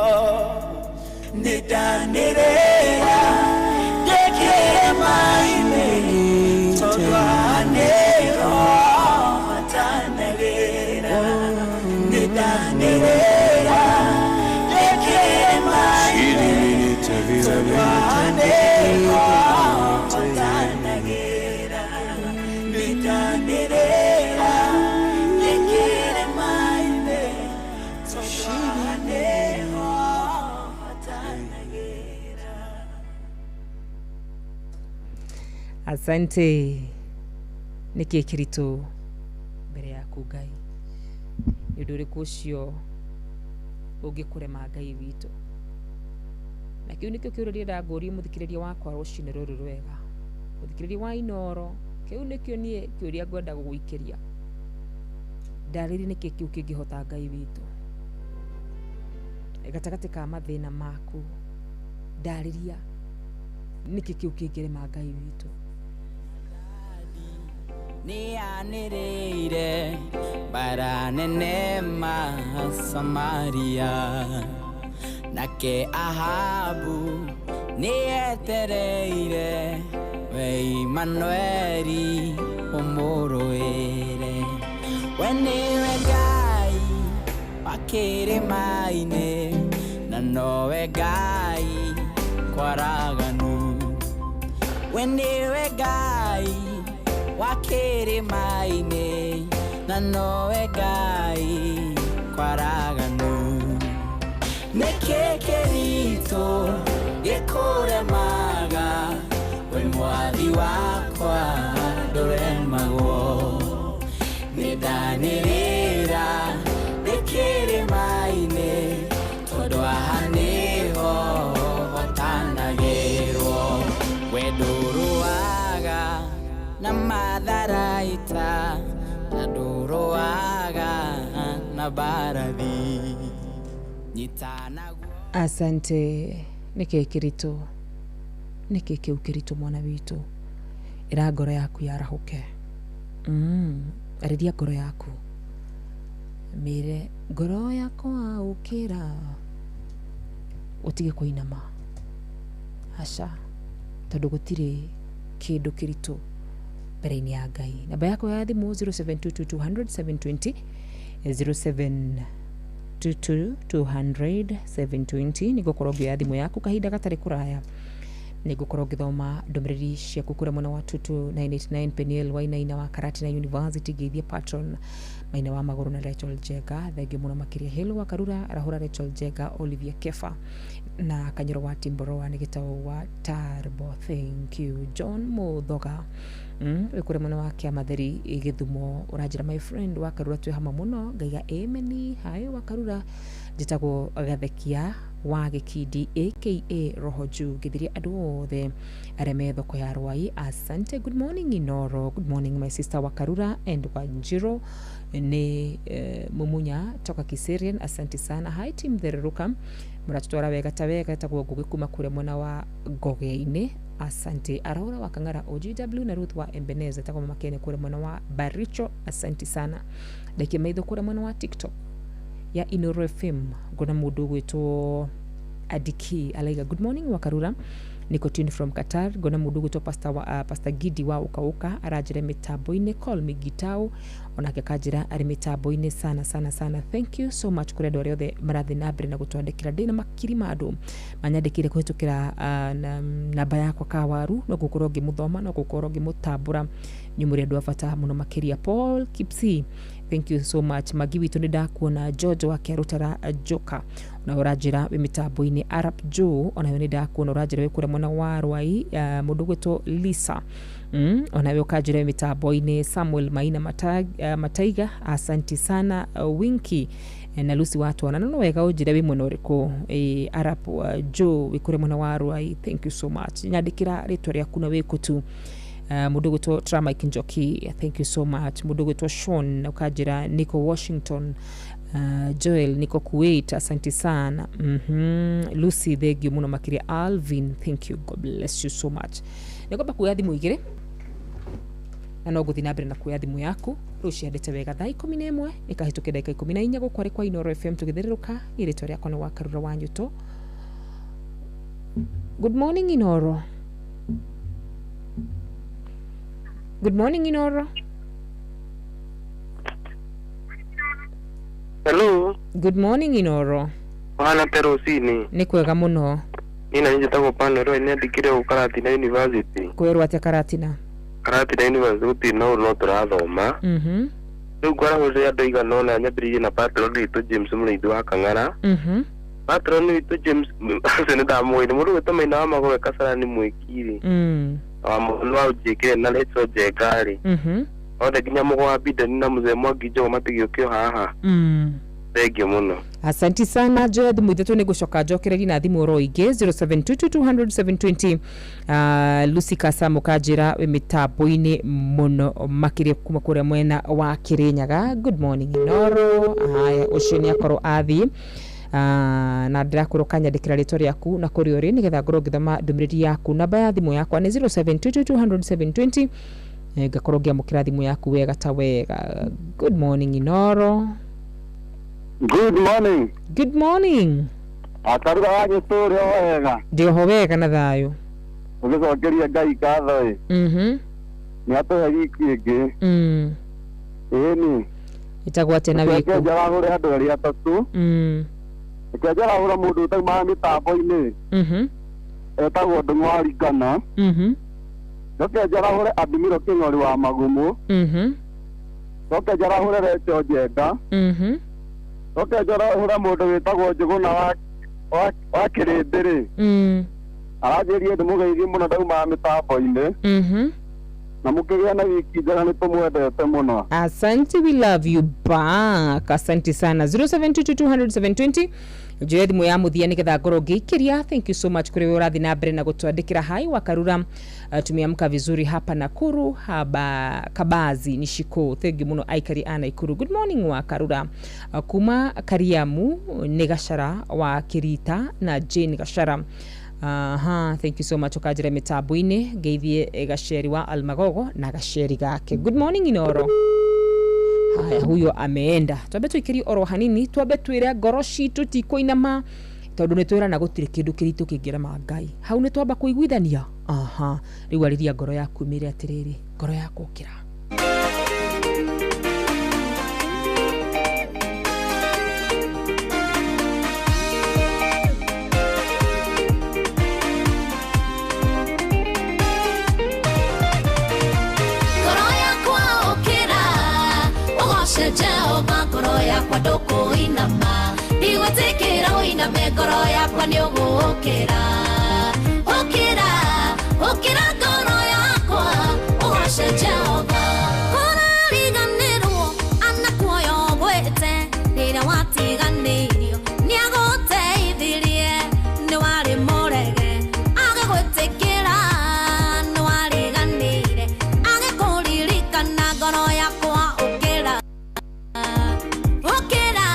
Nĩndanĩrĩra ndĩ kĩrĩma-inĩ, tondũ haha nĩho hotanagĩra. Nĩndanĩrĩra ndĩ kĩrĩma-inĩ, tondũ haha nĩho hotanagĩra. Nĩndanĩrĩra ndĩ kĩrĩma-inĩ, tondũ haha nĩho hotanagĩra. Asante. Nĩkĩ kĩritũ mbere yaku Ngai? Nĩ ũndũ ũrĩkũ ũcio ũngĩkũrema Ngai witũ? Na kĩu nĩkĩo kĩũria ndĩrenda ngũrie mũthikĩrĩria wakwa rũcinĩ rũrũ rwega. Mũthikĩrĩria wa Inooro, kĩu nĩkĩo niĩ kĩũria ngwenda gũgũikĩria. Ndarĩria nĩkĩ kĩu kĩngĩhota Ngai witũ. Gatagatĩ ka mathĩna maku, ndarĩria nĩkĩ kĩu kĩngĩrema Ngai witũ. Nĩanĩrĩire mbara nene ma Samaria, nake Ahabu nĩetereire we Imanueli ũmũrũĩre. We nĩwe Ngai wa kĩrĩma-inĩ, na nowe Ngai kwaraganu. We nĩwe Ngai wa kĩrĩma-inĩ, na nowe Ngai kwaraganu. Nĩkĩ kĩritũ gĩkũremaga, we mwathi wakwa ndũremagwo. Nĩndanĩrĩra ndĩ kĩrĩma-inĩ, tondũ haha nĩho hotanagĩrwo. We ndũrũaga na matharaita, na ndũrũaga na mbarathi. Nyitanaguo. Asante. Nĩkĩ kĩritũ? Nĩkĩ kĩu kĩritũ mwana witũ? Ĩra ngoro yaku yarahũke. Arĩria ngoro yaku, mĩre ngoro yakwa ũkĩra, ũtige kũinama. Aca, tondũ gũtirĩ kĩndũ kĩritũ mbere-inĩ ya Ngai. Namba yakwa ya thimũ 0722200720, 0722200720. Nĩngũkorwo ngĩoya thimũ yaku kahinda gatarĩ kũraya. Nĩngũkorwo ngĩthoma ndũmĩrĩri ciaku kũrĩa mwena wa 22989. Peniel Wainaina wa Karatina University, ngeithie patron Maina wa Magũrũ na Rachel Njenga, thengio mũno makĩria. Helo wa Karura, arahũra Rachel Njenga, Olivia Kefa na Kanyoro wa Timboroa nĩ gĩtaũ wa Tarbo, thank you. John Muthoga, wĩ kũrĩa mwena wa Kĩamatheri Gĩthumo, ũranjĩra my friend wa Karura twĩ hamwe mũno, ngaiga ameni. Hi wa Karura, njĩtagwo Gathekia wa Gĩkindi aka Roho Juu, ngĩthirie andũ othe arĩa me thoko ya Rwai, asante. Good morning Inoro, good morning my sister wa Karura and Wanjiro nĩ Mumunya toka Kiserian, asante sana. Hi team Thereruka, mũratũtwara wega ta wega, etagwo Ngũgĩ kuma kũrĩa mwena wa Ngogĩ-inĩ, asante. Araura wa Kang'ara OGW na Ruth wa Embeneza, etagwo Mama Kene kũrĩa mwena wa Baricho, asante sana. Ndaikia maitho kũrĩa mwena wa TikTok ya Inoro FM, ngona mũndũ ũgwĩtwo Adiki alaiga good morning Wakarura, niko tuned from Qatar. Ngona mũndũ ũgwĩtwo Pastor Gidi wa Ukauka aranjĩra mĩtambo-inĩ, call me Gitau, onake akanjĩra arĩ mĩtambo-inĩ sana sana sana. Thank you so much kũrĩ andũ arĩa othe marathiĩ na mbere na gũtwandĩkĩra. Ndĩ na makiri ma andũ manyandĩkĩire kũhĩtũkĩra namba yakwa kawaru, no ngũkorwo ngĩmũthoma, no ngũkorwo ngĩmũtambũra. Inyuĩ mũrĩ andũ a bata mũno makĩria. Paul Kipsi, thank you so much. Magi witũ nĩ ndakuona. George wa Kĩarũtara Joka, ona ũranjĩra wĩ mĩtambo-inĩ. Arap Joe, onawe nĩ ndakuona, ũranjĩra wĩ kũrĩa mwena wa Rwai. Mũndũ ũgwĩtwo Lisa, onawe ũkanjĩra wĩ mĩtambo-inĩ. Samuel Maina Mataiga, asanti sana. Winki na Lucy watwana, no wega ũnjĩre wĩ mwena ũrĩkũ. Arap Joe wĩ kũrĩa mwena wa Rwai, thank you so much. Nyandĩkĩra rĩtwa rĩaku na wĩkũ tu. Mũndũ ũgwĩtwo Tramike Njoki, thank you so much. Mũndũ ũgwĩtwo Sean ũkanjĩra niko Washington. Joel niko Kuwait, asante sana. Lucy, thank you mũno makĩria. Alvin, thank you, God bless you so much. Nĩngwamba kuoya thimũ igĩrĩ na no ngũthiĩ na mbere na kuoya thimũ yaku rĩu ciandĩte wega. Thaa 11 ĩkahĩtũkia ndagĩka 14, gũkũ arĩ kwa Inoro FM tũgĩthiũrũrũka. Niĩ rĩtwa rĩakwa nĩ Wakarura wa Nyũtũ. Good morning Inoro. Good morning Inoro. Hello. Good morning Inoro. Wana te rũcinĩ. Nĩ kwega mũno. Niĩ na njĩtagwo Panuel, nĩandĩkire gũ Karatina University. Kwĩrwo atĩa Karatina? Karatina University gũtirĩ na ũru, no tũrathoma. Rĩu ngwarahũrĩre andũ aigana ũna, nyambĩrĩirie na patron witũ James Mũrĩithi wa Kang'ara. Patron witũ James ũcio nĩ ndamũĩ, nĩ mũndũ gwĩtwo Maina wa Magũrũ Kasarani Mwĩkirĩ. Wa mũndũ wa Njĩkĩre na Rachel Njenga-rĩ. Othe nginya mũgwa wa Bideni na mũzee Mwangi Njogu matigĩũkio haha. Thengiũ mũno. Asanti sana. Njoya thimũ ithatũ, nĩ ngũcoka njokererie na thimũ oro ingĩ 0722200720. Lucy Kasamo kanjĩra wĩ mĩtambo-inĩ mũno makĩria kuma kũrĩa mwena wa Kĩrĩnyaga. Good morning Inoro. Haya, ũcio nĩ akorwo athiĩ. Na ndĩrakwĩra ũkanyandĩkĩra rĩtwa rĩaku na kũrĩa ũrĩ nĩgetha ngorwo ngĩthoma ndũmĩrĩri yaku. Namba ya thimũ yakwa nĩ 0722200720. Ngakorwo ngĩamũkĩra thimũ yaku wega ta wega. Good morning Inoro. Good morning. Good morning. Akaruga wa gĩtũũre o wega. Ndĩ oho wega na thayũ. Ũgĩcokeria Ngai ngatho ĩ. Nĩ atũhe wiki ĩngĩ. Ĩni. Ĩtagwo atĩa na wĩkũ? Reke njarahũre andũ erĩ atatũ. Reke njarahũra mũndũ ũtaumaga mĩtambo-inĩ. Etagwo Ndung'u wa Ringana. Njoke njarahũre Adimiro Kĩng'ori wa Magumu. Njoke njarahũre Recho Njenga. Njoke njarahũre mũndũ wĩtagwo Njũgũna wa Kĩrĩndĩ rĩ. Aranjĩrire ndĩmũgeithie mũno ndaumaga mĩtambo-inĩ. Na mũkĩgĩa na wiki njega nĩ tũmwendete mũno. Asante, we love you back. Asante sana. 0722200720. Njoe thimũ ya mũthia nĩgetha ngorwo ngĩikĩria. Thank you so much kũrĩ we ũrathiĩ na mbere na gũtwandĩkĩra. Hai Wakarura, tumeamka vizuri hapa Nakuru, haba Kabazi ni Shiko. Thank you mũno aikari a Nakuru. Good morning Wakarura. Kuma Kariamu nĩ Gachara wa Kirita na Jane Gachara. Aha, thank you so much ukanjira mitambo-inĩ ngeithie Gaceri wa Almagogo na Gaceri gake. Good morning Inoro. Haya, huyo ameenda. Twambe tuikirie oro hanini, twambe twire ngoro citu ti kuinama tondu nĩ twĩrana gũtirĩ kĩndũ kĩritũ kĩngĩrema Ngai. Hau nĩ twamba kũiguithania. Aha, rĩu arĩria ngoro yaku ĩmĩre atĩrĩrĩ, ngoro yaku ũkĩra. Jehova ngoro yakwa ndũkũinama, ndigwĩtĩkĩra ũiname, ngoro yakwa nĩ ũgũũkĩra. Ũkĩra, ũkĩra ngoro yakwa, ũgoce Jehova. Kũrariganĩrwo anakuoya ũgwĩte, rĩrĩa watiganĩirio nĩagũteithirie, nĩ warĩ mũrege agĩgwĩtĩkĩra, nĩ wariganĩire agĩkũririkana, ngoro yakwa ũkĩra. Ũkĩra,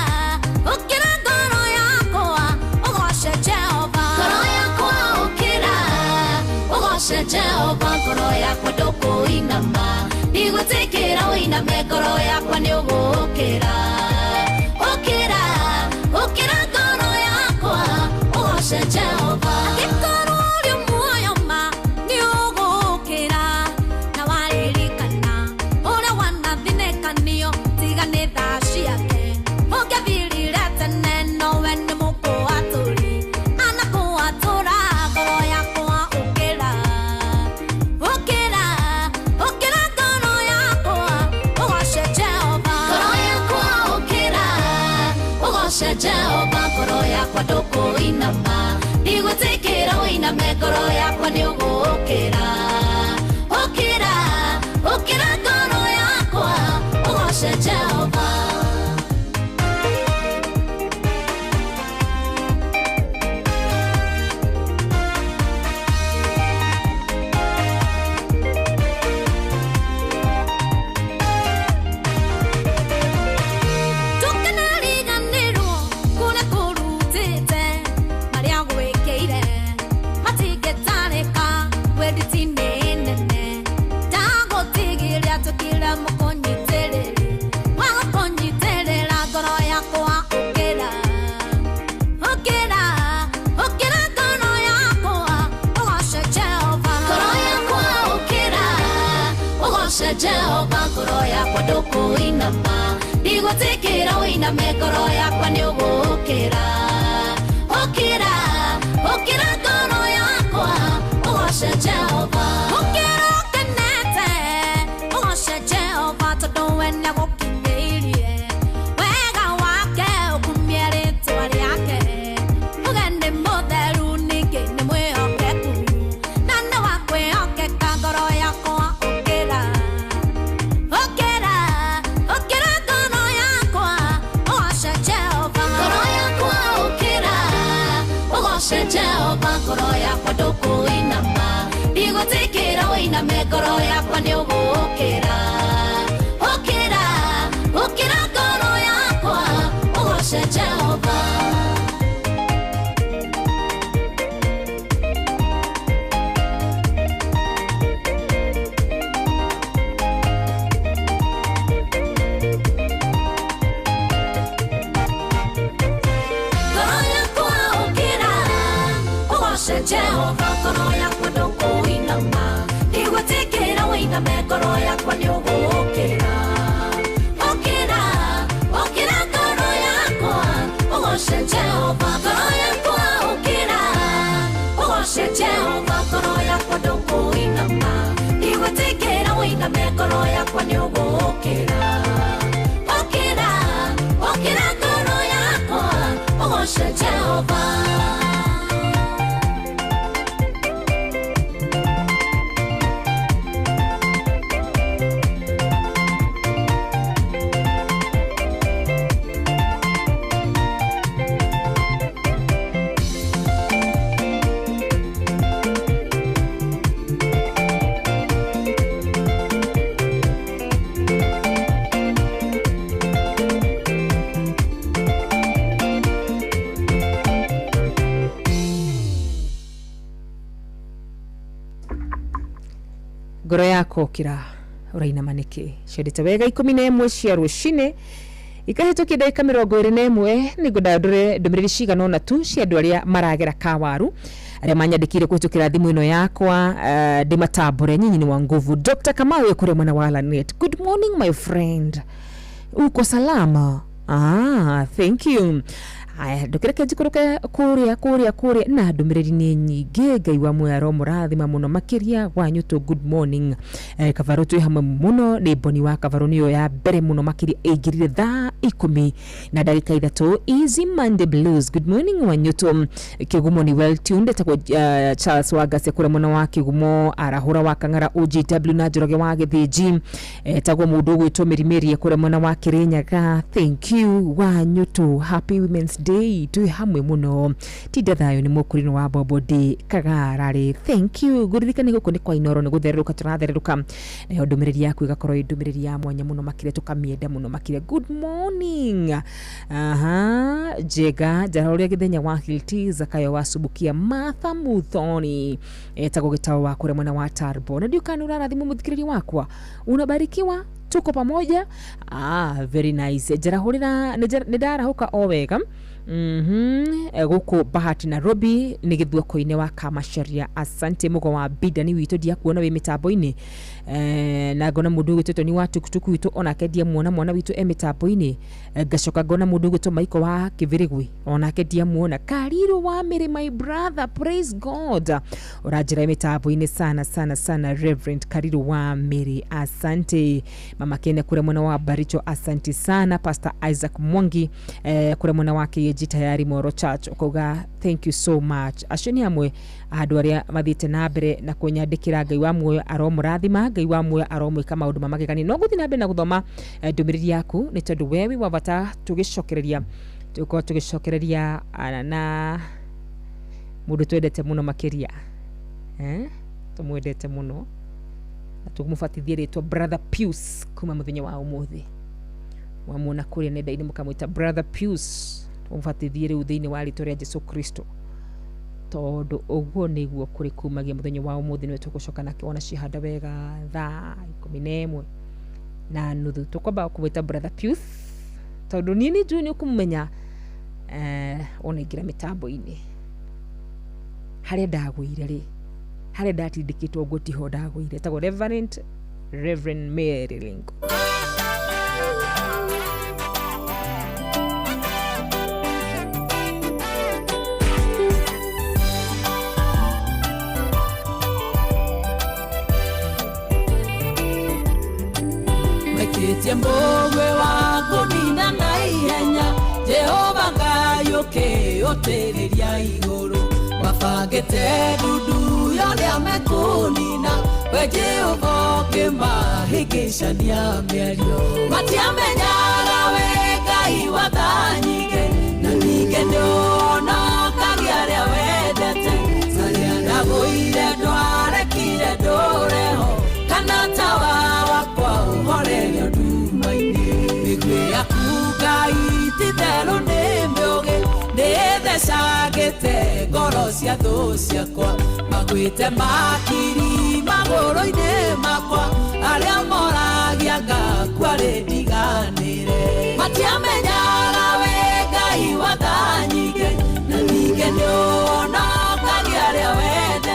ũkĩra ngoro yakwa, ũgoce Jehova. Ngoro yakwa ũkĩra, ũgoce Jehova, ngoro yakwa ndũkũinama, ndigwĩtĩkĩra ũiname, ngoro yakwa nĩ ũgũũkĩra. Ũkĩra, ũkĩra ngoro yakwa, ũgoce Jehova. Angĩkorwo ũrĩ muoyo ma, nĩ ũgũũkĩra, na waririkana ũrĩa wanathinĩkanio, tiga nĩ thaa ciake ũngĩathirire tene, nowe nĩ mũkũatũri anakũatũra, ngoro yakwa ũkĩra. Ũkĩra, ũkĩra ngoro yakwa, ũgoce Jehova. Ngoro yakwa ũkĩra, ũgoce Jehova, ngoro yakwa ndũkũinama, ndigwĩtĩkĩra ũiname, ngoro yakwa nĩ ũgũũkĩra. Ũkĩra, ũkĩra ngoro yakwa, ũgoce Jehova. Ndũkanariganĩrwo kũrĩa kũrutĩte, marĩa gwĩkĩire matingĩtarĩka, wenditi nĩ nene, ndagũtigĩria tũkĩra mũkũnyitĩrĩri, wagũkũnyitĩrĩra, ngoro yakwa ũkĩra. Ũkĩra, ũkĩra ngoro yakwa, ũgoce Jehova. Ngoro yakwa ũkĩra, ũgoce Jehova, ngoro yakwa ndũkũinama, ndigwĩtĩkĩra ũiname, ngoro yakwa nĩ ũgũũkĩra. Ũkĩra, ũkĩra ngoro yakwa, ũgoce Jehova. Ũkĩra ũkenete, ũgoce Jehova, tondũ we nĩagũkinyĩirie wega wake, ũkumie rĩtwa rĩake. Uge nĩ mũtheru, ningĩ nĩ mwĩhokeku, na nĩ wa kwĩhokeka, ngoro yakwa ũkĩra. Ũkĩra, ũkĩra ngoro yakwa, ũgoce Jehova. Ngoro yakwa ũkĩra, ũgoce Jehova, ngoro yakwa ndũkũinama, ndigwĩtĩkĩra ũiname, ngoro yakwa nĩ ũgũũkĩra. Ũkĩra, ũkĩra ngoro yakwa, ũgoce Jehova. Jehova ngoro yakwa ndũkũinama ndigwĩtĩkĩra wĩiname ngoro yakwa nĩ ũgũkĩra ũkĩra ũkĩra ngoro yakwa ũgoce Jehova ngoro yakwa ũkĩra ũgoce Jehova ngoro yakwa ndũkũinama ndigwĩtĩkĩra wĩiname ngoro yakwa nĩ ũgũkĩra ũkĩra ũkĩra ngoro yakwa ũgoce Jehova. Ngoro yakwa ũkĩra ũrainama nĩkĩ ciendete wega 11 cia rũcinĩ ikahĩtũkia ndagĩka 21 nĩngwenda ndore ndũmĩrĩri cigana ũna tu cia andũ arĩa maragera kawaru arĩa manyandĩkire kũhĩtũkĩra thimũ ĩno yakwa. Ndĩmatambũre nyinyi ni wa nguvu. Dr. Kamau kũrĩa mwena wa Lanet, good morning my friend, uko salama? Thank you. Aya ndũkĩreke njikũrũke kũrĩa kũrĩa kũrĩa na ndũmĩrĩri nĩ nyingĩ. Ngai wa muoyo aromũrathima mũno makĩria wanyũtũ. Good morning Kavarũ, twĩ hamwe mũno. Nĩ Boni wa Kavarũ nĩyo ya mbere mũno makĩria ĩingĩrire thaa 10:03. Easy Monday Blues, good morning wanyũtũ. Kĩgumo ni well tuned. Etagwo Charles Wangacĩa kũrĩa mwena wa Kĩgumo, arahũra wa Kang'ara OGW na Njoroge wa Gĩthĩnji. Etagwo mũndũ ũgwĩtwo Mĩrimĩrie kũrĩa mwena wa Kĩrĩnyaga. Thank you wanyũtũ, happy Women's Day, twĩ hamwe mũno. Tinda thayũ nĩ mũkũrinũ wa Bobo D Kagararĩ, thank you. Ngũririkane gũkũ nĩ kwa Inoro, nĩ gũthererũka tũrathererũka, nayo ndũmĩrĩri yaku ĩgakorwo ĩ ndũmĩrĩri ya mwanya mũno makĩria, tũkamĩenda mũno makĩria. Good morning. Aha, njega njarũria gĩthenya wa Hilti Zakayo wa Subukia Martha Muthoni etagwo gĩtao wa kũrĩa mwena wa Tarbo. Na ndiũ kana ũrarathimwo mũthikĩrĩria wakwa, unabarikiwa, tuko pamoja. Very nice. Njarahũrĩra nĩ ndarahũka o wega. Gũkũ Bahati Nairobi nĩ gĩthuoko-inĩ wa Kamacharia. Asante mũgo wa bidani witũ, ndiakuona wĩ mĩtambo-inĩ. Na ngona mũndũ ũgwĩtwo ni wa tukutuku witũ onake ndiamuona, mwana witũ e mĩtambo-inĩ. Ngacoka ngona mũndũ ũgwĩtwo Maiko wa Kĩbĩrĩgwi onake ndiamuona. Karirũ wa Mĩrĩ, my brother, praise God, ũranjĩra mĩtambo-inĩ sana sana sana. Reverend Karirũ wa Mĩrĩ, asante. Mama Kene kũrĩa mwena wa Baricho, asante sana. Pastor Isaac Mwangi kũrĩa mwena wa KAG tayari Moro Church ukauga thank you so much. Acio nĩ amwe andũ arĩa mathiĩte na mbere na kũnyandĩkĩra. Ngai wa muoyo aromũrathima, Ngai wa muoyo aromwĩka maũndũ ma magegania. No gũthiĩ na mbere na gũthoma ndũmĩrĩri yaku nĩ tondũ we wĩ wa bata. Tũgĩcokereria tũgũkorwo tũgĩcokereria na mũndũ twendete mũno makĩria, tũmwendete mũno na tũmũbatithie rĩtwa Brother Pius kuma mũthenya wa ũmũthĩ. Wamuona kũrĩa nenda-inĩ mũkamwĩta Brother Pius, tũmũbatithie rĩu thĩinĩ wa rĩtwa rĩa Jesu Kristo, tondũ ũguo nĩguo kũrĩ kumagia mũthenya wa ũmũthĩ. Nĩwe tũgũcoka nake wona cihanda wega thaa 11:30. Tũkwamba kũmwĩta Brother Pius tondũ niĩ nĩ njũĩ nĩ ũkũmũmenya wona ingĩra mĩtambo-inĩ. Harĩa ndagũire rĩ, harĩa ndatindĩkĩtwo ũguo tiho ndagũire. Etagwo Reverend Mary Lingo. Maikitie mbũgwe wa kũnina na ihenya, Jehova Ngai ũkĩũtĩrĩria igũrũ, mabangĩte ndundu yorĩa mekũnina, we Jehova ũkĩmahĩngĩcania mĩario. Matiamenyaga we Ngai wa tha nyingĩ, na ningĩ nĩũhonokagia arĩa wendete. Harĩa ndagũire ndwarekire ndũreho, kana tawa wakwa ũhorerio nduma-inĩ. Mĩguĩ yaku Ngai ti-itherũ nĩ mĩũgĩ, nĩĩthecangĩte ngoro cia thũ ciakwa. Magwĩte makiri magũrũ-inĩ makwa, arĩa moragia ngakua rĩ ndiganĩre. Matiamenyaga we Ngai wa tha nyingĩ, na ningĩ nĩũhonokagia arĩa wendete.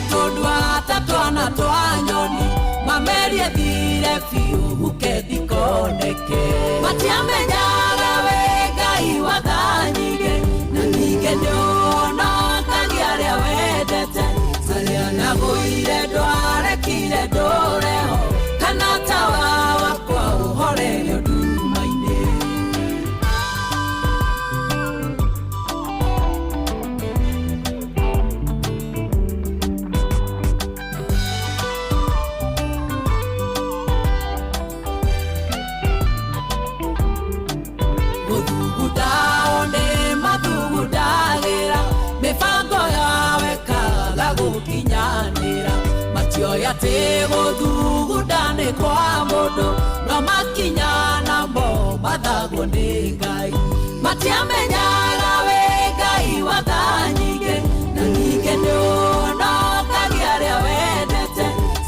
Tũndua ta twana twa nyoni mamerie thire biũ huke ndikoneke. Matiamenyaga we Ngai wa tha nyingĩ, na ningĩ nĩũhonokagia arĩa wendete. Arĩa ndagũire ndwarekire ndũreho, kana tawa wakwa ũhorerio nduma-inĩ. Gũthugundao nĩ mathugundagĩra mĩbango yawe kaga gũkinyanĩra. Matioĩ atĩ gũthugunda nĩ kwa mũndũ, no makinya namo mathagwo nĩ Ngai. Matiamenyaga wĩ Ngai wa tha nyingĩ, na ningĩ nĩũhonokagia arĩa wendete.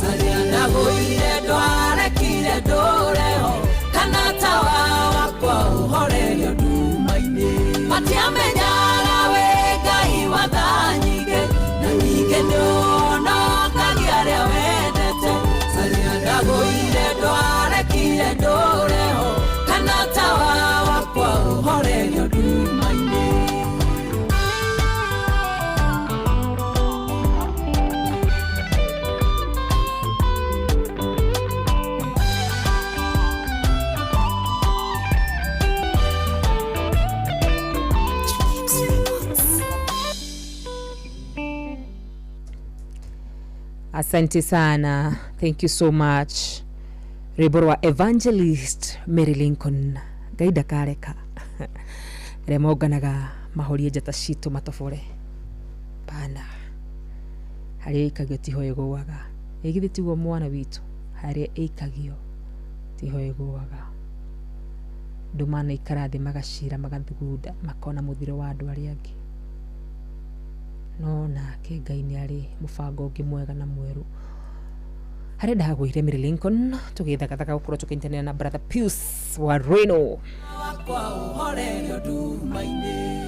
Arĩa ndagũire ndwarekire ndũreho, kana tawa wakwa ũhorerio nduma-inĩ. Matiamenyaga wĩ Ngai wa tha nyingĩ, na ningĩ nĩũhonokagia arĩa wendete. Arĩa ndagũire ndwarekire ndũreho, kana tawa wakwa ũhorerio nduma-inĩ. Asante sana, thank you so much. Rwĩmbo rwa Evangelist Mary Lincoln. Ngai ndakareka arĩa monganaga mahorie njata citũ matobore. Pana harĩa ĩikagio tiho ĩgũaga. Ĩ githĩ tiguo mwana witũ, harĩa ĩikagio tiho ĩgũaga. Andũ manaikara thĩ magacira magathugunda makona mũthiro wa andũ arĩa angĩ, no nake Ngai nĩ arĩ mũbango ũngĩ mwega na mwerũ. Harĩa ndagũire Mary Lincoln tũgĩthagathaga gũkorwo tũkĩnyitanĩra na Brother Pius wa Reno. Wakwa ũhorerio nduma-inĩ.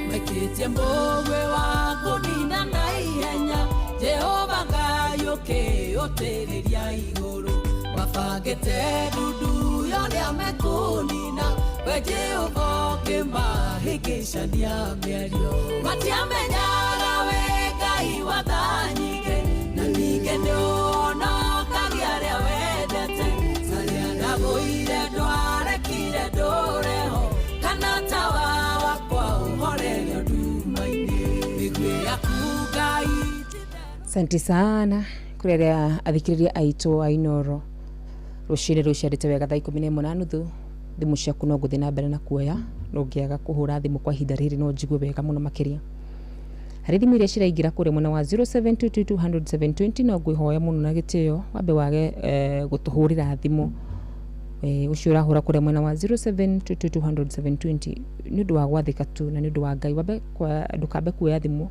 Maikĩtie mũgwĩ wa kũnina na ihenya, Jehova Ngai ũkĩũtĩrĩria igũrũ. Mabangĩte ndundu ya ũrĩa mekũnina, we Jehova ũkĩmahĩngĩcania mĩario. Matiamenyaga wĩ Ngai wa tha nyingĩ, na ningĩ nĩũhonokagia arĩa wendete. Arĩa ndagũire ndwarekire ndũreho, kana tawa wakwa ũhorerio nduma-inĩ. Mĩguĩ yaku Ngai. Asante sana kũrĩ arĩa athikĩrĩria aitũ a Inooro. Rũcinĩ rũciarĩte wega thaa 11 na nuthu. Thimũ ciaku no ngũthiĩ na mbere na kuoya, no ngĩaga kũhũra thimũ kwa ihinda rĩrĩ no njigue wega mũno makĩria. Harĩ thimũ iria ciraingĩra kũrĩa mwena wa 0722200720 no ngwĩhoya mũno na gĩtĩo wambe wage gũtũhũrĩra thimũ. Ũcio ũrahũra kũrĩa mwena wa 0722200720 nĩ ũndũ wa gwathĩka tu na nĩ ũndũ wa Ngai, wambe ndũkambe kuoya thimũ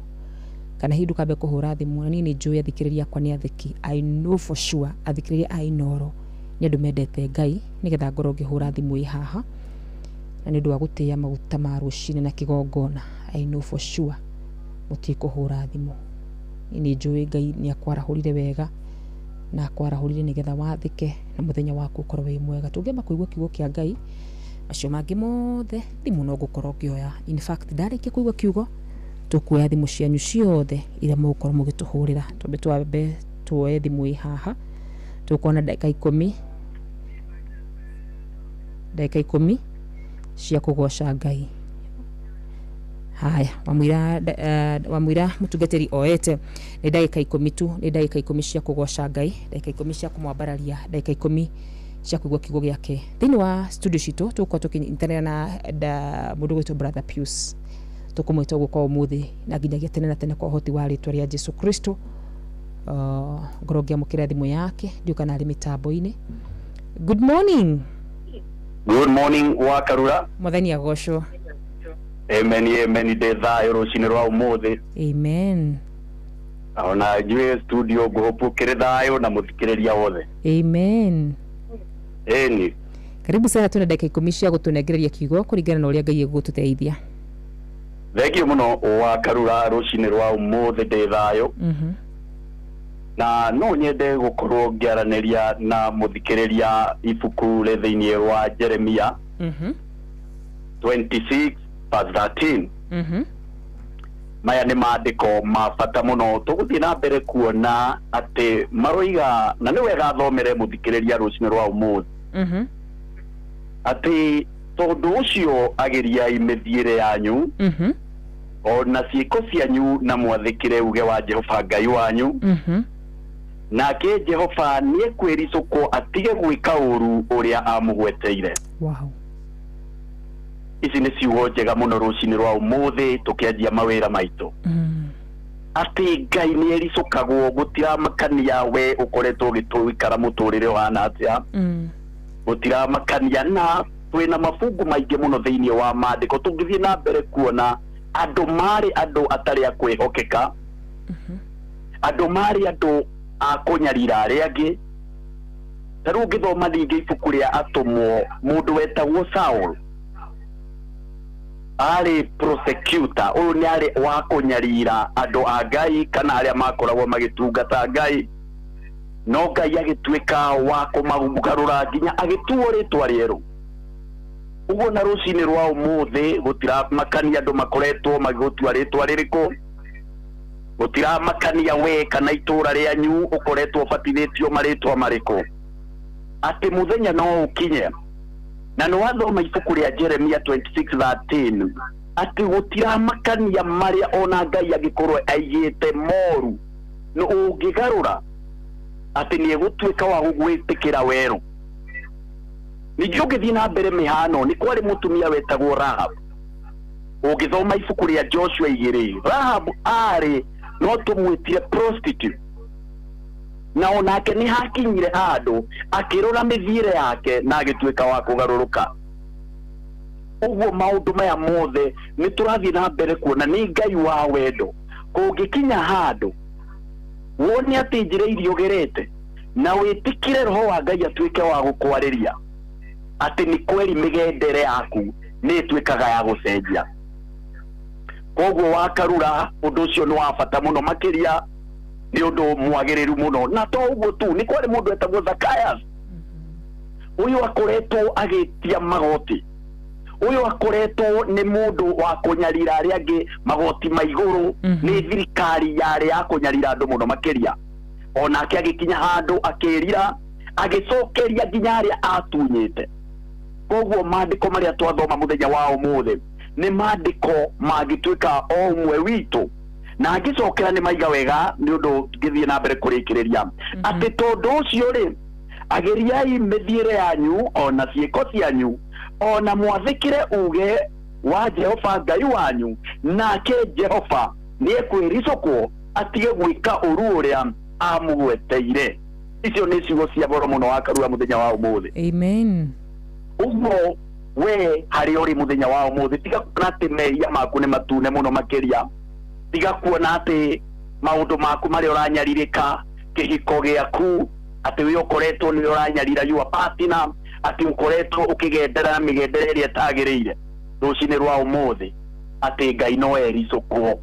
kana hihi ndũkambe kũhũra thimũ. Na niĩ nĩ njũĩ athikĩrĩria akwa nĩ athĩki. I know for sure athikĩrĩria a Inooro nĩ andũ mendete Ngai, nĩgetha ngorwo ngĩhũra thimũ ĩ haha na nĩ ũndũ wa gũtĩĩa maguta ma rũcinĩ na kĩgongona. I know for sure mũtikũhũra thimũ. Niĩ nĩ njũĩ Ngai nĩ akwarahũrire wega na akwarahũrire nĩgetha wathĩke na mũthenya waku ũkorwo wĩ mwega. Tũngĩamba kũigua kiugo kĩa Ngai, macio mangĩ mothe thimũ no ngũkorwo ngĩoya. In fact ndarĩkia kũigua kiugo tũkuoya thimũ cianyu ciothe iria mũgũkorwo mũgĩtũhũrĩra. Twambe twambe tuoye thimũ ĩ haha, tũkuona ndagĩka ikũmi, ndagĩka ikũmi cia kũgoca Ngai. Haya, wamwĩra mũtungatĩri oete nĩ ndagĩka 10 tu, nĩ ndagĩka 10 cia kũgoca Ngai, ndagĩka 10 cia kũmwambararia, ndagĩka 10 cia kũigua kiugo gĩake. Thĩinĩ wa studio citũ tũgũkorwo tũkĩnyitanĩra na mũndũ ũgwĩtwo Brother Pius. Tũkũmwĩta ũguo kwa ũmũthĩ na nginyagia tene na tene kwa ũhoti wa rĩtwa rĩa Jesu Kristo. Ngorwo ngĩamũkĩra thimũ yake, ndiũ kana arĩ mĩtambo-inĩ. Good morning. Good morning wa Karura. Mwathani agocwo. Amen, amen. Ndĩ thayũ rũcinĩ rwa ũmũthĩ. Amen. Ona inyuĩ studio ngũhũpu kĩrĩ thayũ na mũthikĩrĩria wothe. Amen. Ĩni. Karibu sana, tuna dakika 10 cia gũtũnengereria kiugo kũringana na ũrĩa Ngai egũgũtũteithia. Thengio mũno wa Karura, rũcinĩ rwa ũmũthĩ ndĩ thayũ. Na no nyende gũkorwo ngĩaranĩria na mũthikĩrĩria ibuku rĩ thĩinĩ wa Jeremia 26 verse 13. Maya nĩ maandĩko ma bata mũno tũgũthiĩ na mbere kuona atĩ maroiga, na nĩ wega thomere mũthikĩrĩria rũcinĩ rwa ũmũthĩ, atĩ tondũ ũcio agĩriai mĩthiĩre yanyu ona ciĩko cianyu na mwathĩkĩre uge wa Jehova Ngai wanyu, nake Jehova nĩekwĩricũkwo atige gwĩka ũru ũrĩa amũgweteire. Wow. Ici nĩ ciugo njega mũno rũcinĩ rwa ũmũthĩ tũkĩanjia mawĩra maitũ, atĩ Ngai nĩ ericũkagwo, gũtiramakania we ũkoretwo ũgĩtũikara mũtũrĩre ũhana atĩa, gũtiramakania, na twĩna mabungu maingĩ mũno thĩinĩ wa maandĩko tũngĩthiĩ na mbere kuona andũ marĩ andũ atarĩ a kwĩhokeka, andũ marĩ andũ a kũnyarira arĩa angĩ. Ta rĩu ũngĩthoma ningĩ ibuku rĩa atũmwo, mũndũ wetagwo Saul arĩ prosecutor, ũyũ nĩ arĩ wa kũnyarira andũ a Ngai kana arĩa makoragwo magĩtungata Ngai, no Ngai agĩtuĩka wa kũmagarũra nginya agĩtuo rĩtwa rĩerũ. Ũguo na rũcinĩ rwa ũmũthĩ gũtiramakania andũ makoretwo magĩgũtua rĩtwa rĩrĩkũ, gũtiramakania we kana itũra rĩanyu ũkoretwo ũbatithĩtio marĩtwa marĩkũ, atĩ mũthenya no ũkinye. Na nĩ wathoma ibuku rĩa Jeremia 26:13 atĩ gũtiramakania marĩa ona Ngai angĩkorwo aigĩte moru, no ũngĩgarũra atĩ nĩ egũtuĩka wa gũgwĩtĩkĩra werũ. Ningĩ ũngĩthiĩ na mbere mĩhano, nĩ kwarĩ mũtumia wetagwo Rahab. Ũngĩthoma ibuku rĩa Joshua 2, Rahab arĩ no tũmwĩtire prostitute, na onake nĩ hakinyire handũ akĩrora mĩthiĩre yake na agĩtuĩka wa kũgarũrũka. Ũguo maũndũ maya mothe nĩ tũrathiĩ na mbere kuona nĩ Ngai wa wendo. Kũngĩkinya handũ wone atĩ njĩra iria ũgerete na wĩtĩkĩre roho wa Ngai atuĩke wa gũkwarĩria atĩ nĩ kweri mĩgendere yaku nĩ ĩtuĩkaga ya gũcenjia. Koguo wakarura ũndũ ũcio nĩ wa bata mũno makĩria, nĩ ũndũ mwagĩrĩru mũno. Na to ũguo tu, nĩ kwarĩ mũndũ etagwo Zacchaeus. Ũyũ akoretwo agĩtia magoti, ũyũ akoretwo nĩ mũndũ wa kũnyarira arĩa angĩ magoti ma igũrũ, nĩ thirikari yarĩ ya kũnyarira andũ mũno makĩria. Onake agĩkinya handũ akĩrira, agĩcokeria nginya arĩa atunyĩte. Koguo maandĩko marĩa twathoma mũthenya wa ũmũthĩ nĩ maandĩko mangĩtuĩka o ũmwe witũ, na angĩcokera nĩ maiga wega nĩ ũndũ ngĩthiĩ na mbere kũrĩkĩrĩria atĩ tondũ ũcio rĩ, agĩriai mĩthiĩre yanyu ona ciĩko cianyu ona mwathĩkĩre uge wa Jehova Ngai wanyu, nake Jehova nĩekwĩricũkwo atige gwĩka ũru ũrĩa amũgweteire. Icio nĩ ciugo cia goro mũno wa Karura mũthenya wa ũmũthĩ. Amen. Ũguo we harĩa ũrĩ mũthenya wa ũmũthĩ, tiga kuona atĩ mehia maku nĩ matune mũno makĩria, tiga kuona atĩ maũndũ maku marĩa ũranyarirĩka, kĩhiko gĩaku atĩ we ũkoretwo nĩ ũranyarira your partner, atĩ ũkoretwo ũkĩgendera mĩgendere ĩrĩa ĩtagĩrĩire, rũcinĩ rwa ũmũthĩ atĩ Ngai no ericũkwo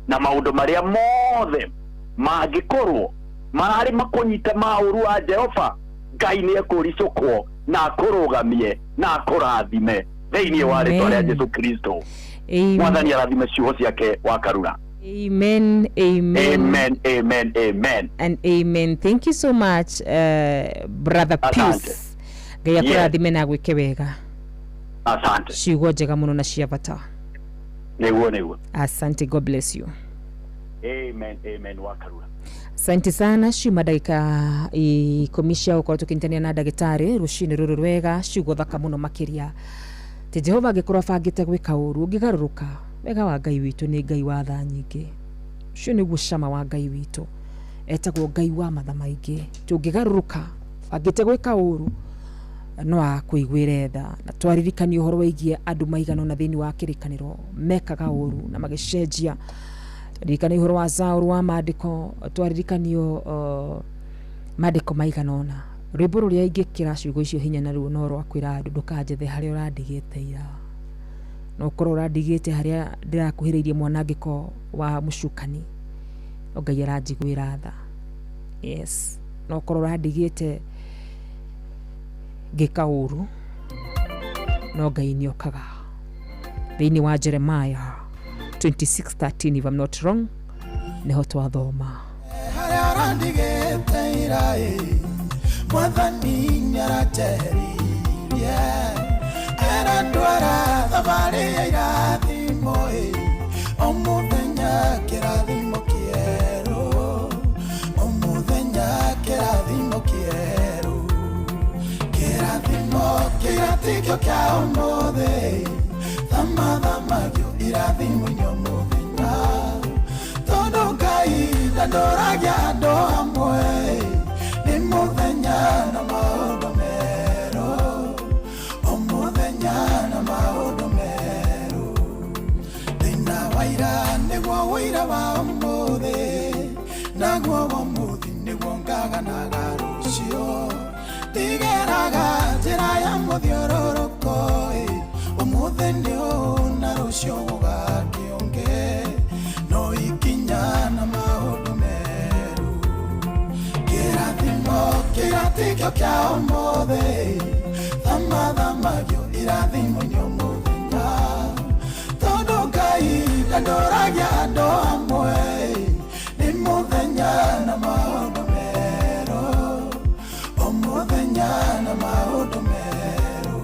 na maũndũ marĩa mothe mangĩkorwo mararĩ makũnyite ma ũru wa Jehova, Ngai nĩ ekũricũkwo na akũrũgamie na akũrathime thĩinĩ wa rĩtwa rĩa Jesu Kristo. Mwathani arathime ciugo ciake wa Karura. Amen, amen, amen, amen, amen, and amen. Thank you so much, Brother Pius. Ngai akũrathime na agwĩke wega. Asante. Ciugo njega mũno na cia bata. Nĩguo, nĩguo. Asante, God bless you. Amen, amen, wa Karura. Asante sana. Ciuma ndagĩka 10 cia gũkorwo tũkĩnyitanĩra na ndagĩtarĩ rũcinĩ rũrũ rwega, ciugo thaka mũno makĩria. Ti Jehova angĩkorwo abangĩte gwĩka ũru, ũngĩgarũrũka, wega wa Ngai witũ nĩ Ngai wa tha nyingĩ. Ũcio nĩguo cama wa Ngai witũ, etagwo Ngai wa matha maingĩ. Tũngĩgarũrũka, bangĩte gwĩka ũru, no akũiguĩre tha. Na twaririkania ũhoro wĩgiĩ andũ maigana ũna thĩinĩ wa kĩrĩkanĩro mekaga ũru na magĩcenjia. Twaririkana ũhoro wa Saũlũ wa maandĩko, twaririkanio maandĩko maigana ũna. Rwĩmbo rũrĩa ingĩkĩra ciugo icio hinya naruo no rwa kwĩra andũ ndũkanjethe harĩa ũrandigĩte ira. No ũkorwo ũrandigĩte harĩa ndĩrakuhĩrĩirie mwanangĩko wa mũcukani, no Ngai aranjiguĩra tha. Yes, no ũkorwo ũrandigĩte ngĩka ũru, no Ngai nĩokaga. Thĩinĩ wa Jeremiah 26:13 if I'm not wrong, nĩho twathoma. Harĩa ũrandigĩte ira ĩ, mwathani nĩaranjeheririe, arandwara thabarĩ ya irathimo ĩ, o mũthenya kĩrathimo kĩerũ, o mũthenya kĩrathimo kĩerũ, kĩrathimo kĩratikio kĩa ũmũthĩ, thamathamagio irathimo-inĩ o mũthenya, tondũ Ngai ndandũragia andũ amwe, nĩ mũthenya na maũndũ merũ, o mũthenya na maũndũ merũ, thĩna wa ira nĩguo ũira wa ũmũthĩ, naguo wa ũmũthĩ nĩguo ngaganaga rũciũ, ndigeraga njĩra ya mũthiũrũrũko ĩ, ũmũthĩ nĩ ũũ na rũciũ gũgakĩũngĩ, no ikinya na maũndũ merũ, kĩrathimo kĩratikio kĩa ũmũthĩ, thamathamagio irathimo-inĩ o mũthenya, tondũ Ngai ndandũragia andũ amwe, nĩ mũthenya na maũndũ merũ, o mũthenya na maũndũ merũ.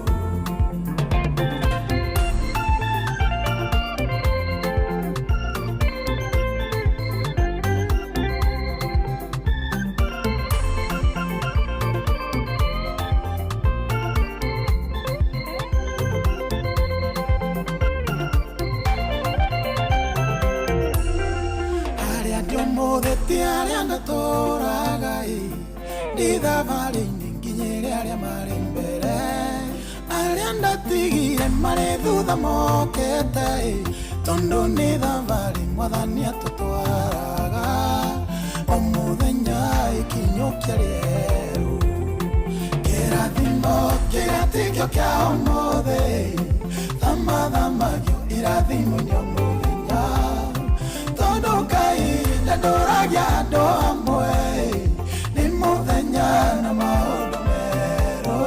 Arĩa ndĩ ũmũthĩ ti arĩa ndatũraga ĩ, ndĩ thabarĩ-inĩ nginyĩre arĩa marĩ mbere, arĩa ndatigire marĩ thutha mokĩte ĩ, tondũ nĩ thabarĩ mwathani atũtwaraga, o mũthenya ikinyũkia rĩerũ, kĩrathimo kĩratikio kĩa ũmũthĩ, thamathamagio irathimo-inĩ o mũthenya, tondũ Ngai ndandũragia andũ amwe, nĩ mũthenya na maũndũ merũ,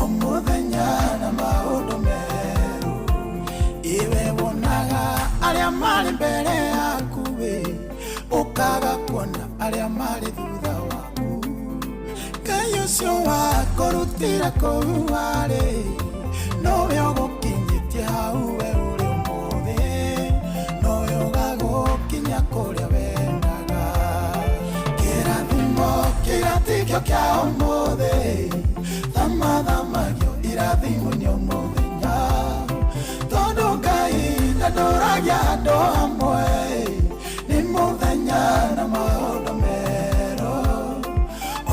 o mũthenya na maũndũ merũ, iwe wonaga arĩa marĩ mbere yaku ĩ, ũkaga kuona arĩa marĩ thutha waku, Ngai ũcio wakũrutire kũu warĩ, nowe ũgũkinyĩtie hau we ũrĩ ũmũthĩ, nowe ũgagũkinya kũrĩa wendaga, kĩrathimo kĩratikio kĩa ũmũthĩ, thamathamagio irathimo-inĩ o mũthenya, tondũ Ngai ndandũragia andũ amwe, nĩ mũthenya na maũndũ merũ,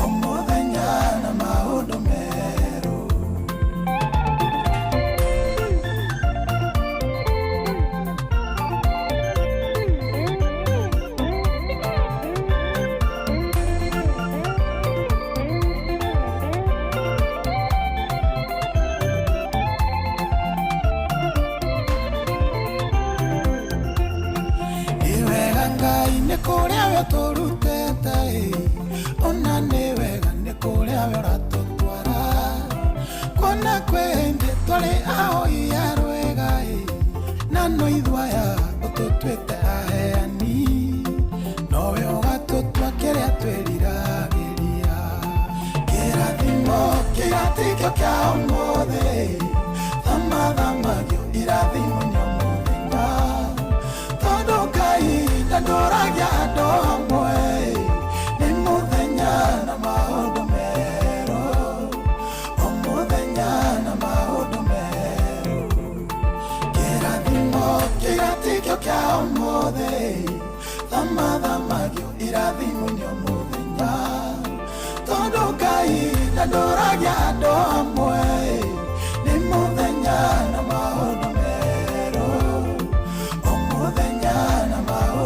o mũthenya na maũndũ merũ. Nĩ wega Ngai nĩ kũrĩa we ũtũrutĩte ĩ, ona nĩ wega nĩ kũrĩa we ũratũtwara, kuona kwĩ hĩndĩ twarĩ ahoi a rwĩga ĩ, na no ithuĩ aya ũtũtuĩte aheani, nowe ũgatũtua kĩrĩa twĩriragĩria, kĩrathimo kĩratikio kĩa ũmũthĩ, thamathamagio irathimo-inĩ o mũthenya, tondũ Ngai ndandũragia andũ amwe, nĩ mũthenya na maũndũ merũ, o mũthenya na maũndũ merũ, kĩrathimo kĩratikio kĩa ũmũthĩ, thamathamagio irathimo-inĩ o mũthenya, tondũ Ngai ndandũragia andũ amwe, nĩ mũthenya na maũndũ merũ, o mũthenya na maũndũ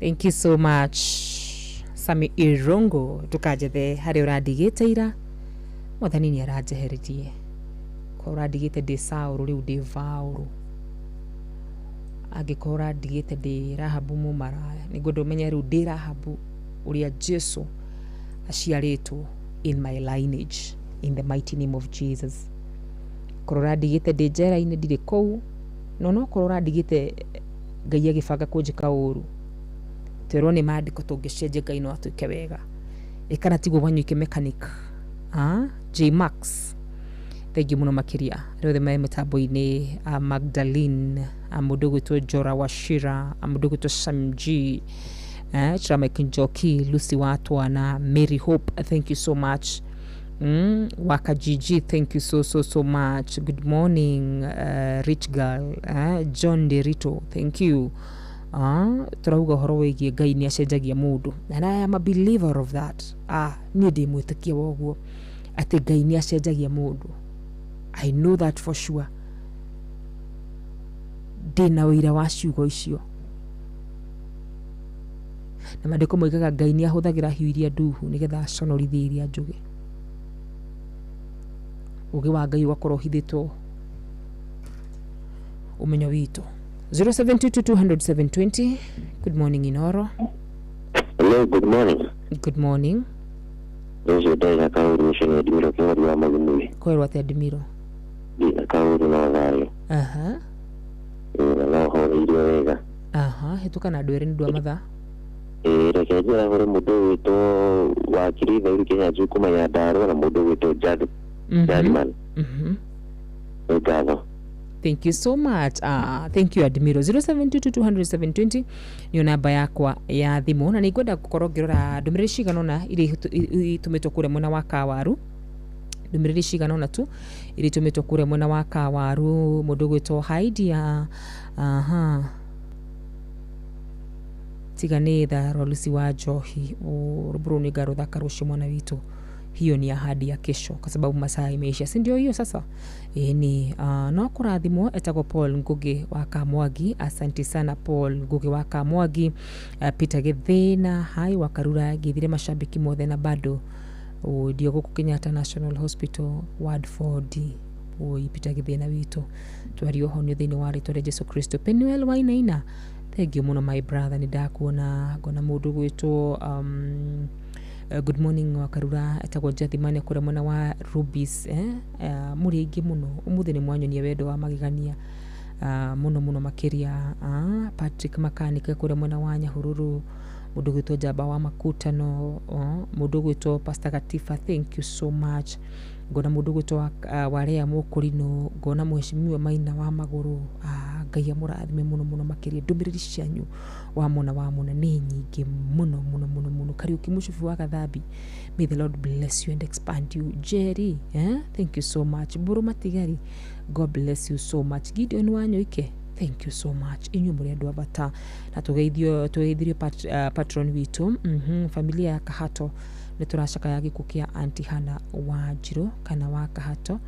Thank you so much Sami Irungu. Ndukanjethe harĩa ũrandigĩte ira, mwathani nĩ aranjeheririe. Korwo ũrandigĩte ndĩ Saũlũ, rĩu ndĩ Vaũrũ. Angĩkorwo ũrandigĩte ndĩ Rahabu mũmaraya, nĩngwenda ũmenye rĩu ndĩ Rahabu ũrĩa Jesu aciarĩtwo in my lineage, in the mighty name of Jesus. Korwo ũrandigĩte ndĩ njera-inĩ, ndirĩ kũu. No nokorwo ũrandigĩte Ngai agĩbanga kũnjĩka ũru, twerwo nĩ maandĩko tũngĩcenjia Ngai no atwĩke wega. Ĩ kana tiguo Wanyuike mechanic? J Max, thengiũ mũno makĩria. Arĩa othe me mĩtambo-inĩ, Magdalene, mũndũ ũgwĩtwo Jora Wachira, mũndũ ũgwĩtwo Samg, Chiramek Njoki, Lucy Watwana, Mary Hope, thank you so much. Waka Gigi, thank you so so so much. Good morning, Rich Girl, John Derito, thank you. Tũrauga ũhoro wĩgiĩ Ngai nĩ acenjagia mũndũ, and I am a believer of that. Niĩ ndĩ mwĩtĩkia wa ũguo atĩ Ngai nĩ acenjagia mũndũ. I know that for sure. Ndĩna ũira wa ciugo icio, na maandĩko moigaga Ngai nĩ ahũthagĩra hiũ iria nduhu nĩgetha aconorithie iria njũgĩ. Ũgĩ wa Ngai ũgakorwo ũhithĩtwo ũmenyo witũ. 0722 200 720. Good morning, Inoro. Hello, good morning. Good morning. Ũcio ndarĩ na kaũru, ũcio nĩ Ndimiro Kĩng'ori wa Magumui. Kwerwo atĩa, Ndimiro? Ndĩ na kaũru no thayũ. Ĩĩ, na no horeirio wega. Aha, hĩtũka na andũ erĩ nĩ ũndũ wa mathaa. Ĩĩ, reke njĩra mũndũ ũgwĩtwo Wakiri Thauri Kĩnyanjui kuma Nyandarũa na mũndũ ũgwĩtwo Jad Jadman. Nĩ ngatho. Thank you so much. Thank you, Admiro. 0722 200 720 nĩyo namba yakwa ya thimũ, na nĩngwenda gũkorwo ngĩrora ndũmĩrĩri cigana ũna iria itũmĩtwo kũrĩa mwena wa Kawaru. Ndũmĩrĩri cigana ũna tu iria itũmĩtwo kũrĩa mwena wa Kawaru. Mũndũ ũgwĩtwo Haidia, aha, tiga nĩ tha rwa Lucy wa Njohi, rwĩmbo rũu nĩngarũthaka rũciũ, mwana witũ. Hiyo ni ahadi ya kesho kwa sababu masaa imeisha, si ndio hiyo sasa? Ĩni, no kũrathimwo. Etagwo Paul Ngugi wa Kamwangi. Asante sana, Paul Ngugi wa Kamwangi. Peter Githina, hai wa Karura, ngithire mashabiki mothe na bado ndio gũkũ Kenyatta National Hospital Ward 4D. Oi, Peter Githina witũ, twario honio thĩinĩ wa rĩtwa rĩa Jesu Kristo. Penuel Wainaina, thank you mũno, my brother, nĩ ndakuona. Ngona mũndũ gwĩtwo good morning wa Karura, etagwo Jathimani kũrĩa mwena wa Rubis, eh? Mũrĩ aingĩ mũno ũmũthĩ, nĩ mwanyonia wendo wa magegania, mũno mũno makĩria. Patrick Makanika kũrĩa mwena wa Nyahururu, mũndũ gwĩtwo Njamba wa Makutano, mũndũ gwĩtwo Pastor Gatifa, thank you so much. Ngona mũndũ gwĩtwo Warea Mũkũrinũ, ngona mheshimiwa Maina wa Magũrũ. Ngai amũrathime mũno mũno makĩria. Ndũmĩrĩri cianyu wa mona nĩ nyingĩ mũno mũno mũno mũno. Kariũki Mũcubi wa Gathambi, may the Lord bless you and expand you. Jerry, eh? Thank you so much. Mbũrũ Matigari, God bless you so much. Gideon Wanyoike, thank you so much. Inyuĩ mũrĩ andũ a bata, na tũgeithio tũgeithirio patron witũ. Familia ya Kahato nĩ tũracakaya gĩkuũ kĩa Auntie Hannah Wanjirũ kana wa Kahato.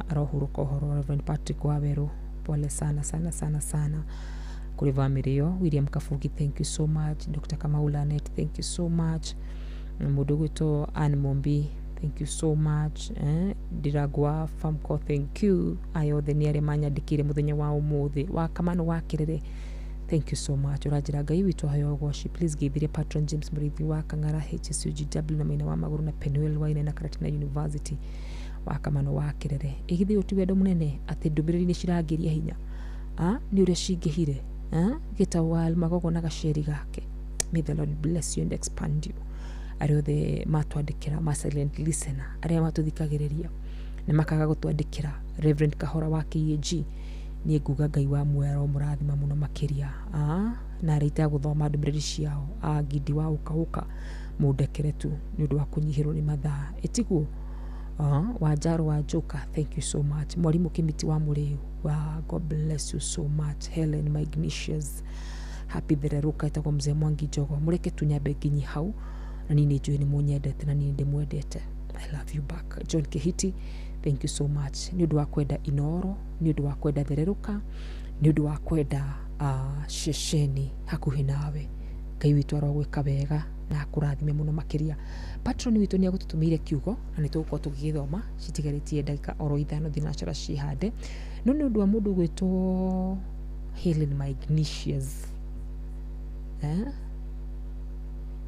Arohurũka ũhoro. Reverend Patrick Wawerũ, pole sana sana sana sana kũrĩ family ĩyo. William Kabugi, thank you so much. Dr. Kamau Lanet, thank you so much. Mũndũ ũgwĩtwo Ann Mumbi, thank you so much. Ndiragwa Famco, thank you. Aya othe nĩ arĩa manyandĩkĩire mũthenya wa ũmũthĩ. Wa Kamano wa Kĩrĩrĩ, thank you so much. Ũranjĩra Ngai witũ aheo ũgoci. Please geithirie patron James Mũrĩithi wa Kang'ara HSUGW na Maina wa Magũrũ na Penuel Waina na Karatina University. Wa Kamano wa Kĩrĩrĩ, ĩgithĩ ũyũ ti wendo mũnene atĩ ndũmĩrĩri nĩ cirangĩria hinya? Nĩ ũrĩa cingĩhire gĩtawal magogo na gaceri gake. May the Lord bless you and expand you. Arĩa othe matwandĩkĩra, ma silent listener, arĩa matũthikagĩrĩria na makaga gũtwandĩkĩra, Reverend Kahora wa KAG, niĩ nguga Ngai wa muoyo aromũrathima mũno makĩria. Na arĩa itagũthoma ndũmĩrĩri ciao, Ngindi wa ũka ũka, mũndekere tu nĩ ũndũ wa kũnyihĩrwo nĩ mathaa, ĩtiguo? Wanjaro wa Njoka, thank you so much. Mwarimũ Kimiti wa Mũrĩu wa, God bless you so much. Helen Magnesius, happy Thereruka. Etagwo Mzee Mwangi Njogo. Mũreke tu nyambe nginyi hau, na niĩ nĩ njũĩ nĩ mũnyendete na niĩ ndĩmwendete. I love you back. John Kihiti, thank you so much nĩ ũndũ wa kwenda Inoro, nĩ ũndũ wa kwenda Thererũka, nĩ ũndũ wa kwenda Ceceni hakuhĩ nawe. Ngai witũ arogwĩka wega na akũrathime mũno makĩria. Patron witũ nĩ agũtũtũmĩire kiugo na nĩ tũgũkorwo tũgĩgĩthoma citigarĩtie ndagĩka oro 5 thinacara cihande. No nĩ ũndũ wa mũndũ ũgwĩtwo Helen Magnesius,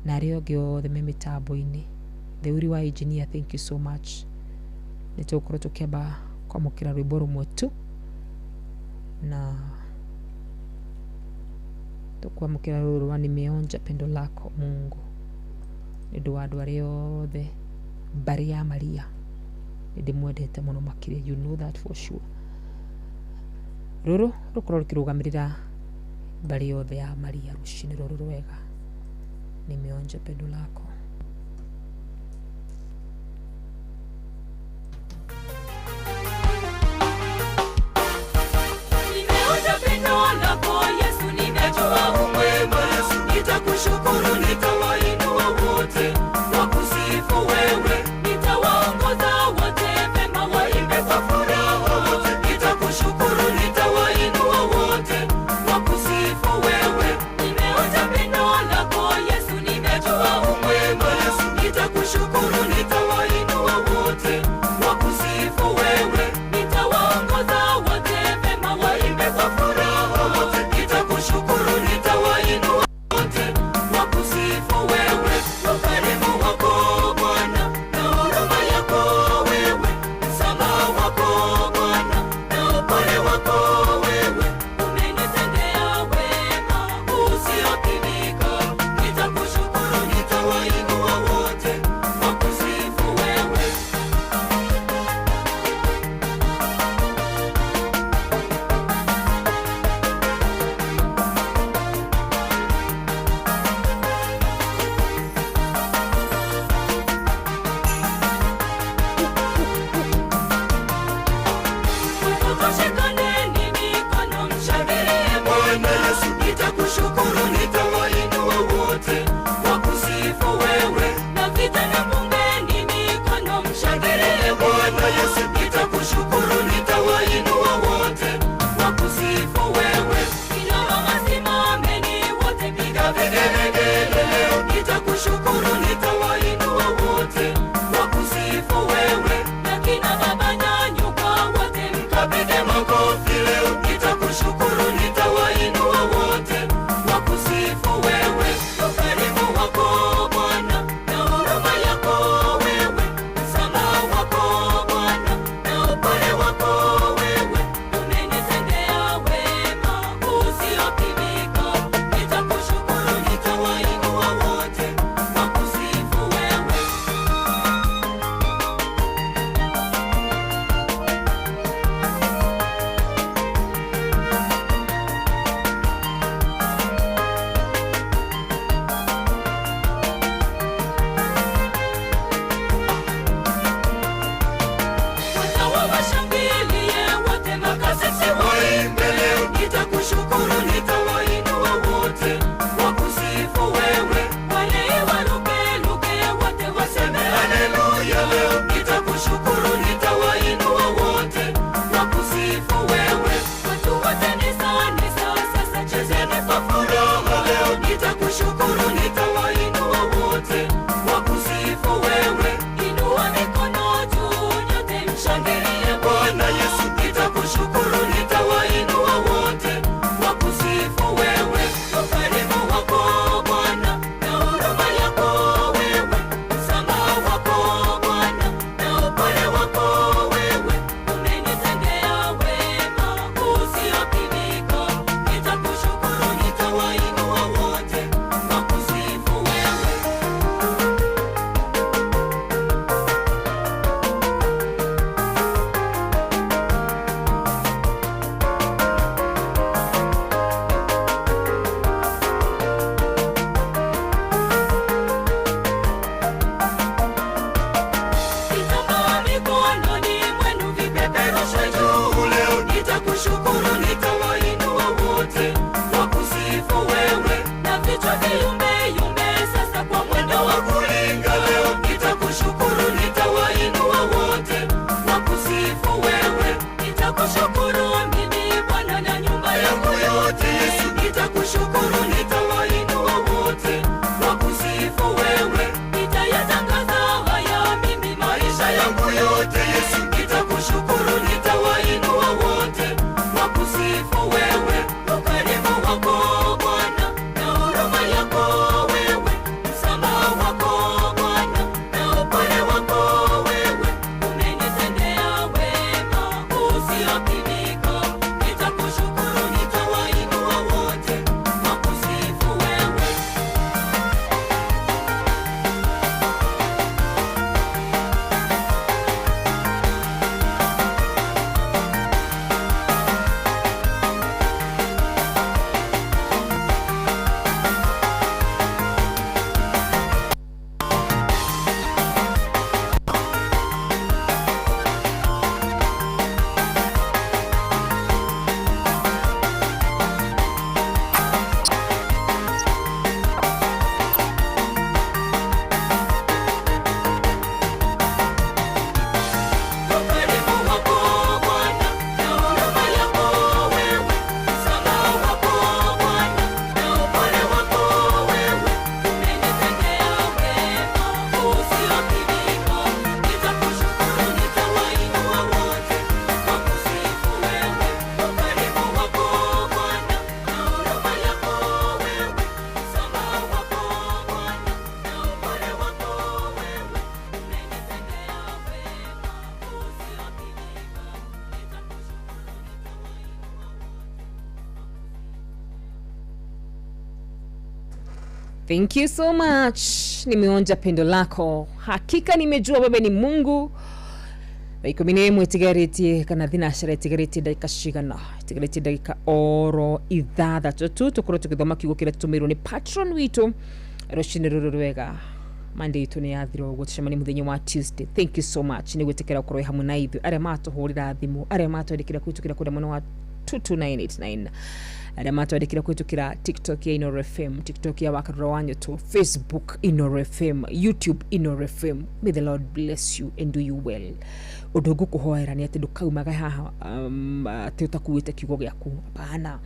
na arĩa angĩ othe me mĩtambo-inĩ. Theuri wa engineer, thank you so much. Nĩ tũgũkorwo tũkĩamba kwamũkĩra rwĩmbo rũmwe tu na tũkwamũkĩra rũrũ rwa nimeonja pendo lako Mungu nĩ ũndũ wa andũ arĩa othe mbarĩ ya Maria. Nĩ ndĩmwendete mũno makĩria, you know that for sure. Rũrũ rũkorwo rũkĩrũgamĩrĩra mbarĩ yothe ya Maria rũcinĩ rũrũ rwega. Nimeonja pendo lako. Nimeonja pendo lako Yesu, nimejua umwema. Nitakushukuru, nitawainua wote wakusifu wewe, nitawaongoza wote vema waimbe kwa furaha. Nitakushukuru, nitawainua wote wakusifu wewe. Nimeonja pendo lako Yesu, nimejua umwema. Nitakushukuru, nitawainua wote wakusifu wewe, nitawaongoza wote vema waimbe kwa furaha. Nitakushukuru, nitawainua wote wakusifu wewe. Ukarimu wako Bwana na huruma yako wewe, msamaha wako Bwana na upole wako wewe, umenitendea wema usiopimika. Nitakushukuru, nitawainua wote wakusifu wewe. Tushikaneni mikono, mshangilie Bwana Yesu. Nitakushukuru, nitawainua wote wakusifu wewe. Na vijana mungeni mikono, mshangilie Bwana Yesu. Nitakushukuru, nitawainua wote wakusifu wewe. Kina mama simameni wote, piga vigelegele leo. Nitakushukuru, nitawainua wote wakusifu wewe. Na kina baba nyanyuka wote, mkapige makofi leo. Nitakushukuru, nitawainua wote wakusifu wewe. Ukarimu wako Bwana na huruma yako wewe, msamaha wako Bwana na upole wako wewe, umenitendea wema usiopimika. Nitakushukuru, nitawainua wote wakusifu wewe. Watawa washangilie wote, makasisi waimbe leo. Nitakushukuru, nitawainua wote wakusifu wewe. Wale warukeruke wote waseme haleluya leo. Nitakushukuru, nitawainua wote wakusifu wewe. Watu wote nisa sasa chezeni kwa furaha leo. Nitakushukuru, nitawainua wote wakusifu wewe. Inua mikono juu nyote, mshangilie Bwana Yesu. Nitakushukuru, nitawainua wote wakusifu wewe. Ukarimu wako Bwana na huruma yako wewe, msamaha wako Bwana na upole wako wewe, umenitendea wema usiopimika. Nitakushukuru, nitawainua wote wakusifu wewe. Vitambaa mikononi mwenu vipeperushwe juu leo. Nitakushukuru, nitawainua wote wakusifu wewe. Na vichwa viyumbe sasa kwa mwendo wa kuringa leo. Nitakushukuru, nitawainua wote wakusifu wewe. Nitakushukuru mimi Bwana na nyumba yangu yote. Yesu, yangu yote Yesu nitakushukuru, nitawainua wote wakusifu wewe. Ukarimu wako Bwana na huruma yako wewe, msamaha wako Bwana na upole wako wewe, umenitendea wema usiopimika. Nitakushukuru, nitawainua wote wakusifu wewe. Ukarimu wako Bwana na huruma yako wewe, msamaha wako Bwana na upole wako wewe, umenitendea wema usiopimika. Nitakushukuru, nitawainua wote wakusifu wewe. Ukarimu wako Bwana na huruma yako wewe, msamaha wako Bwana na upole wako wewe, umenitendea wema usiopimika. Nitakushukuru, nitawainua wote. Thank you so much. Nimeonja pendo lako, hakika nimejua wewe ni Mungu. Thaa 11 itigarĩtie kana thinacara itigarĩtie ndagĩka cigana, itigarĩtie ndagĩka oro 6 tu tũkorwo tũgĩthoma kiugo kĩrĩa tũtũmĩirwo nĩ patron witũ rũcinĩ rũrũ rwega. Monday itũ nĩ yathira ũguo, tũcemanie mũthenya wa Tuesday. Thank you so much nĩ gwĩtĩkĩra gũkorwo hamwe na ithuĩ, arĩa matũhũrĩra thimũ, arĩa matwandĩkĩra kũhĩtũkĩra kũrĩa mwena wa 22989, arĩa matwandĩkĩra kũhĩtũkĩra TikTok ya Inooro FM, TikTok ya Wakarura wa Nyoto, Facebook Inooro FM, YouTube Inooro FM. May the Lord bless you and do you well. Ũndũ ngũkũhoera nĩ atĩ ndũkaumaga haha atĩ ũtakuĩte kiugo gĩaku, hapana.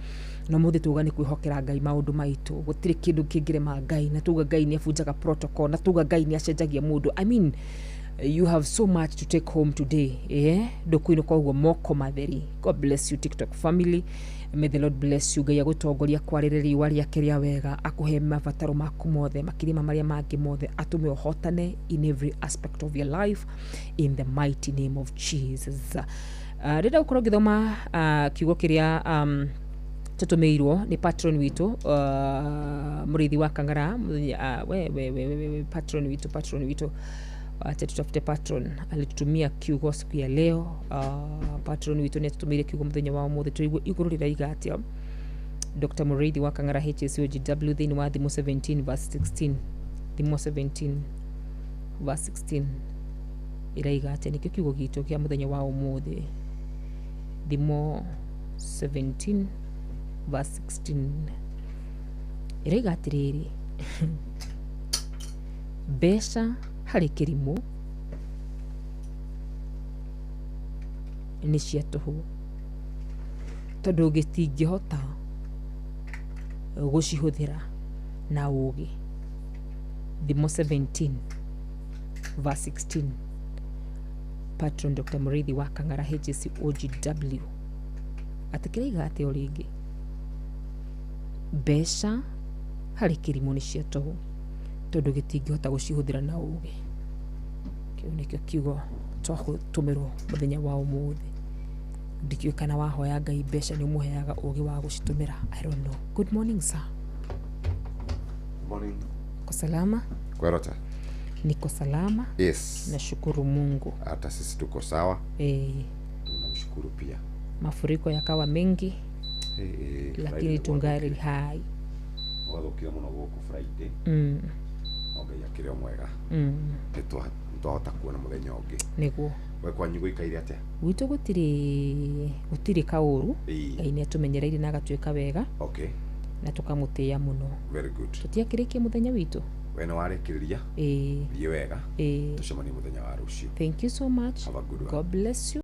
No mũthĩ tuga nĩ kwĩhokera Ngai maũndũ maitũ, gũtirĩ kĩndũ kĩngĩrema Ngai, na tuga Ngai nĩ abunjaga protocol, na tuga Ngai nĩ acenjagia mũndũ. I mean, you have so much to take home today, eh? Ndũkũinũka ũguo moko matheri. God bless you TikTok family. May the Lord bless you. Ngai agũtongoria kwarĩre riũa rĩake rĩa wega, akũhe mabataro maku mothe makĩria ma marĩa mangĩ mothe, atũme ũhotane in every aspect of your life in the mighty name of Jesus. Rĩrĩa gũkorwo ngĩthoma kiugo kĩrĩa tũtũmĩirwo nĩ patron witũ, mũrĩithi wa Kang'ara, we, we, we, we, we, patron witũ acha tutafute patron alitutumia kiugo siku ya leo. Patron witũ nĩ atũtũmĩire kiugo mũthenya wa ũmũthĩ, tũigue igũrũ rĩraiga atĩa. Dr. Mũrĩithi wa Kang'ara HSOGW thĩinĩ wa Thimo 17 verse 16, Thimo 17 verse 16 ĩraiga atĩa? Nĩkĩo kiugo gitũ kĩa mũthenya wa ũmũthĩ, Thimo 17 verse 16 ĩraiga atĩrĩrĩ, mbeca harĩ kĩrimũ nĩ cia tũhũ, tondũ gĩtingĩhota gũcihũthĩra na ũũgĩ. Thimo 17 verse 16, patron Dr. Mũrĩithi wa Kang'ara HSOGW atĩ kĩraiga atĩ o rĩngĩ, mbeca harĩ kĩrimũ nĩ cia tũhũ, tondũ gĩtingĩhota gũcihũthĩra na ũũgĩ. Kĩu nĩkĩo kiugo twatũmĩrwo mũthenya wa ũmũthĩ. Ndikĩũĩ kana wahoya Ngai mbeca nĩ ũmũheaga ũũgĩ wa gũcitũmĩra. I don't know. Good morning sir. Morning. Uko salama? Kwerota. Niko salama. Yes. Nashukuru Mungu. Hata sisi tuko sawa. Tunamshukuru pia. Mafuriko yakawa mengi. Lakini tungali hai. Wathukire muno guku Friday. No Ngai akĩrĩ o mwega. Nĩtwahota kuona mũthenya ũngĩ. Nĩguo. We kwanyu gũikaire atĩa? Gwitũ gũtirĩ kaũru. Ngai nĩatũmenyereire na agatuĩka wega. Okay. Na tũkamũtĩĩa mũno. Very good. Tũtiakĩrĩkia mũthenya witũ? We nĩ warĩkĩrĩria? Ĩĩ. Thiĩ wega. Tũcemanie mũthenya wa rũciũ. Thank you so much. Have a good one. God bless you.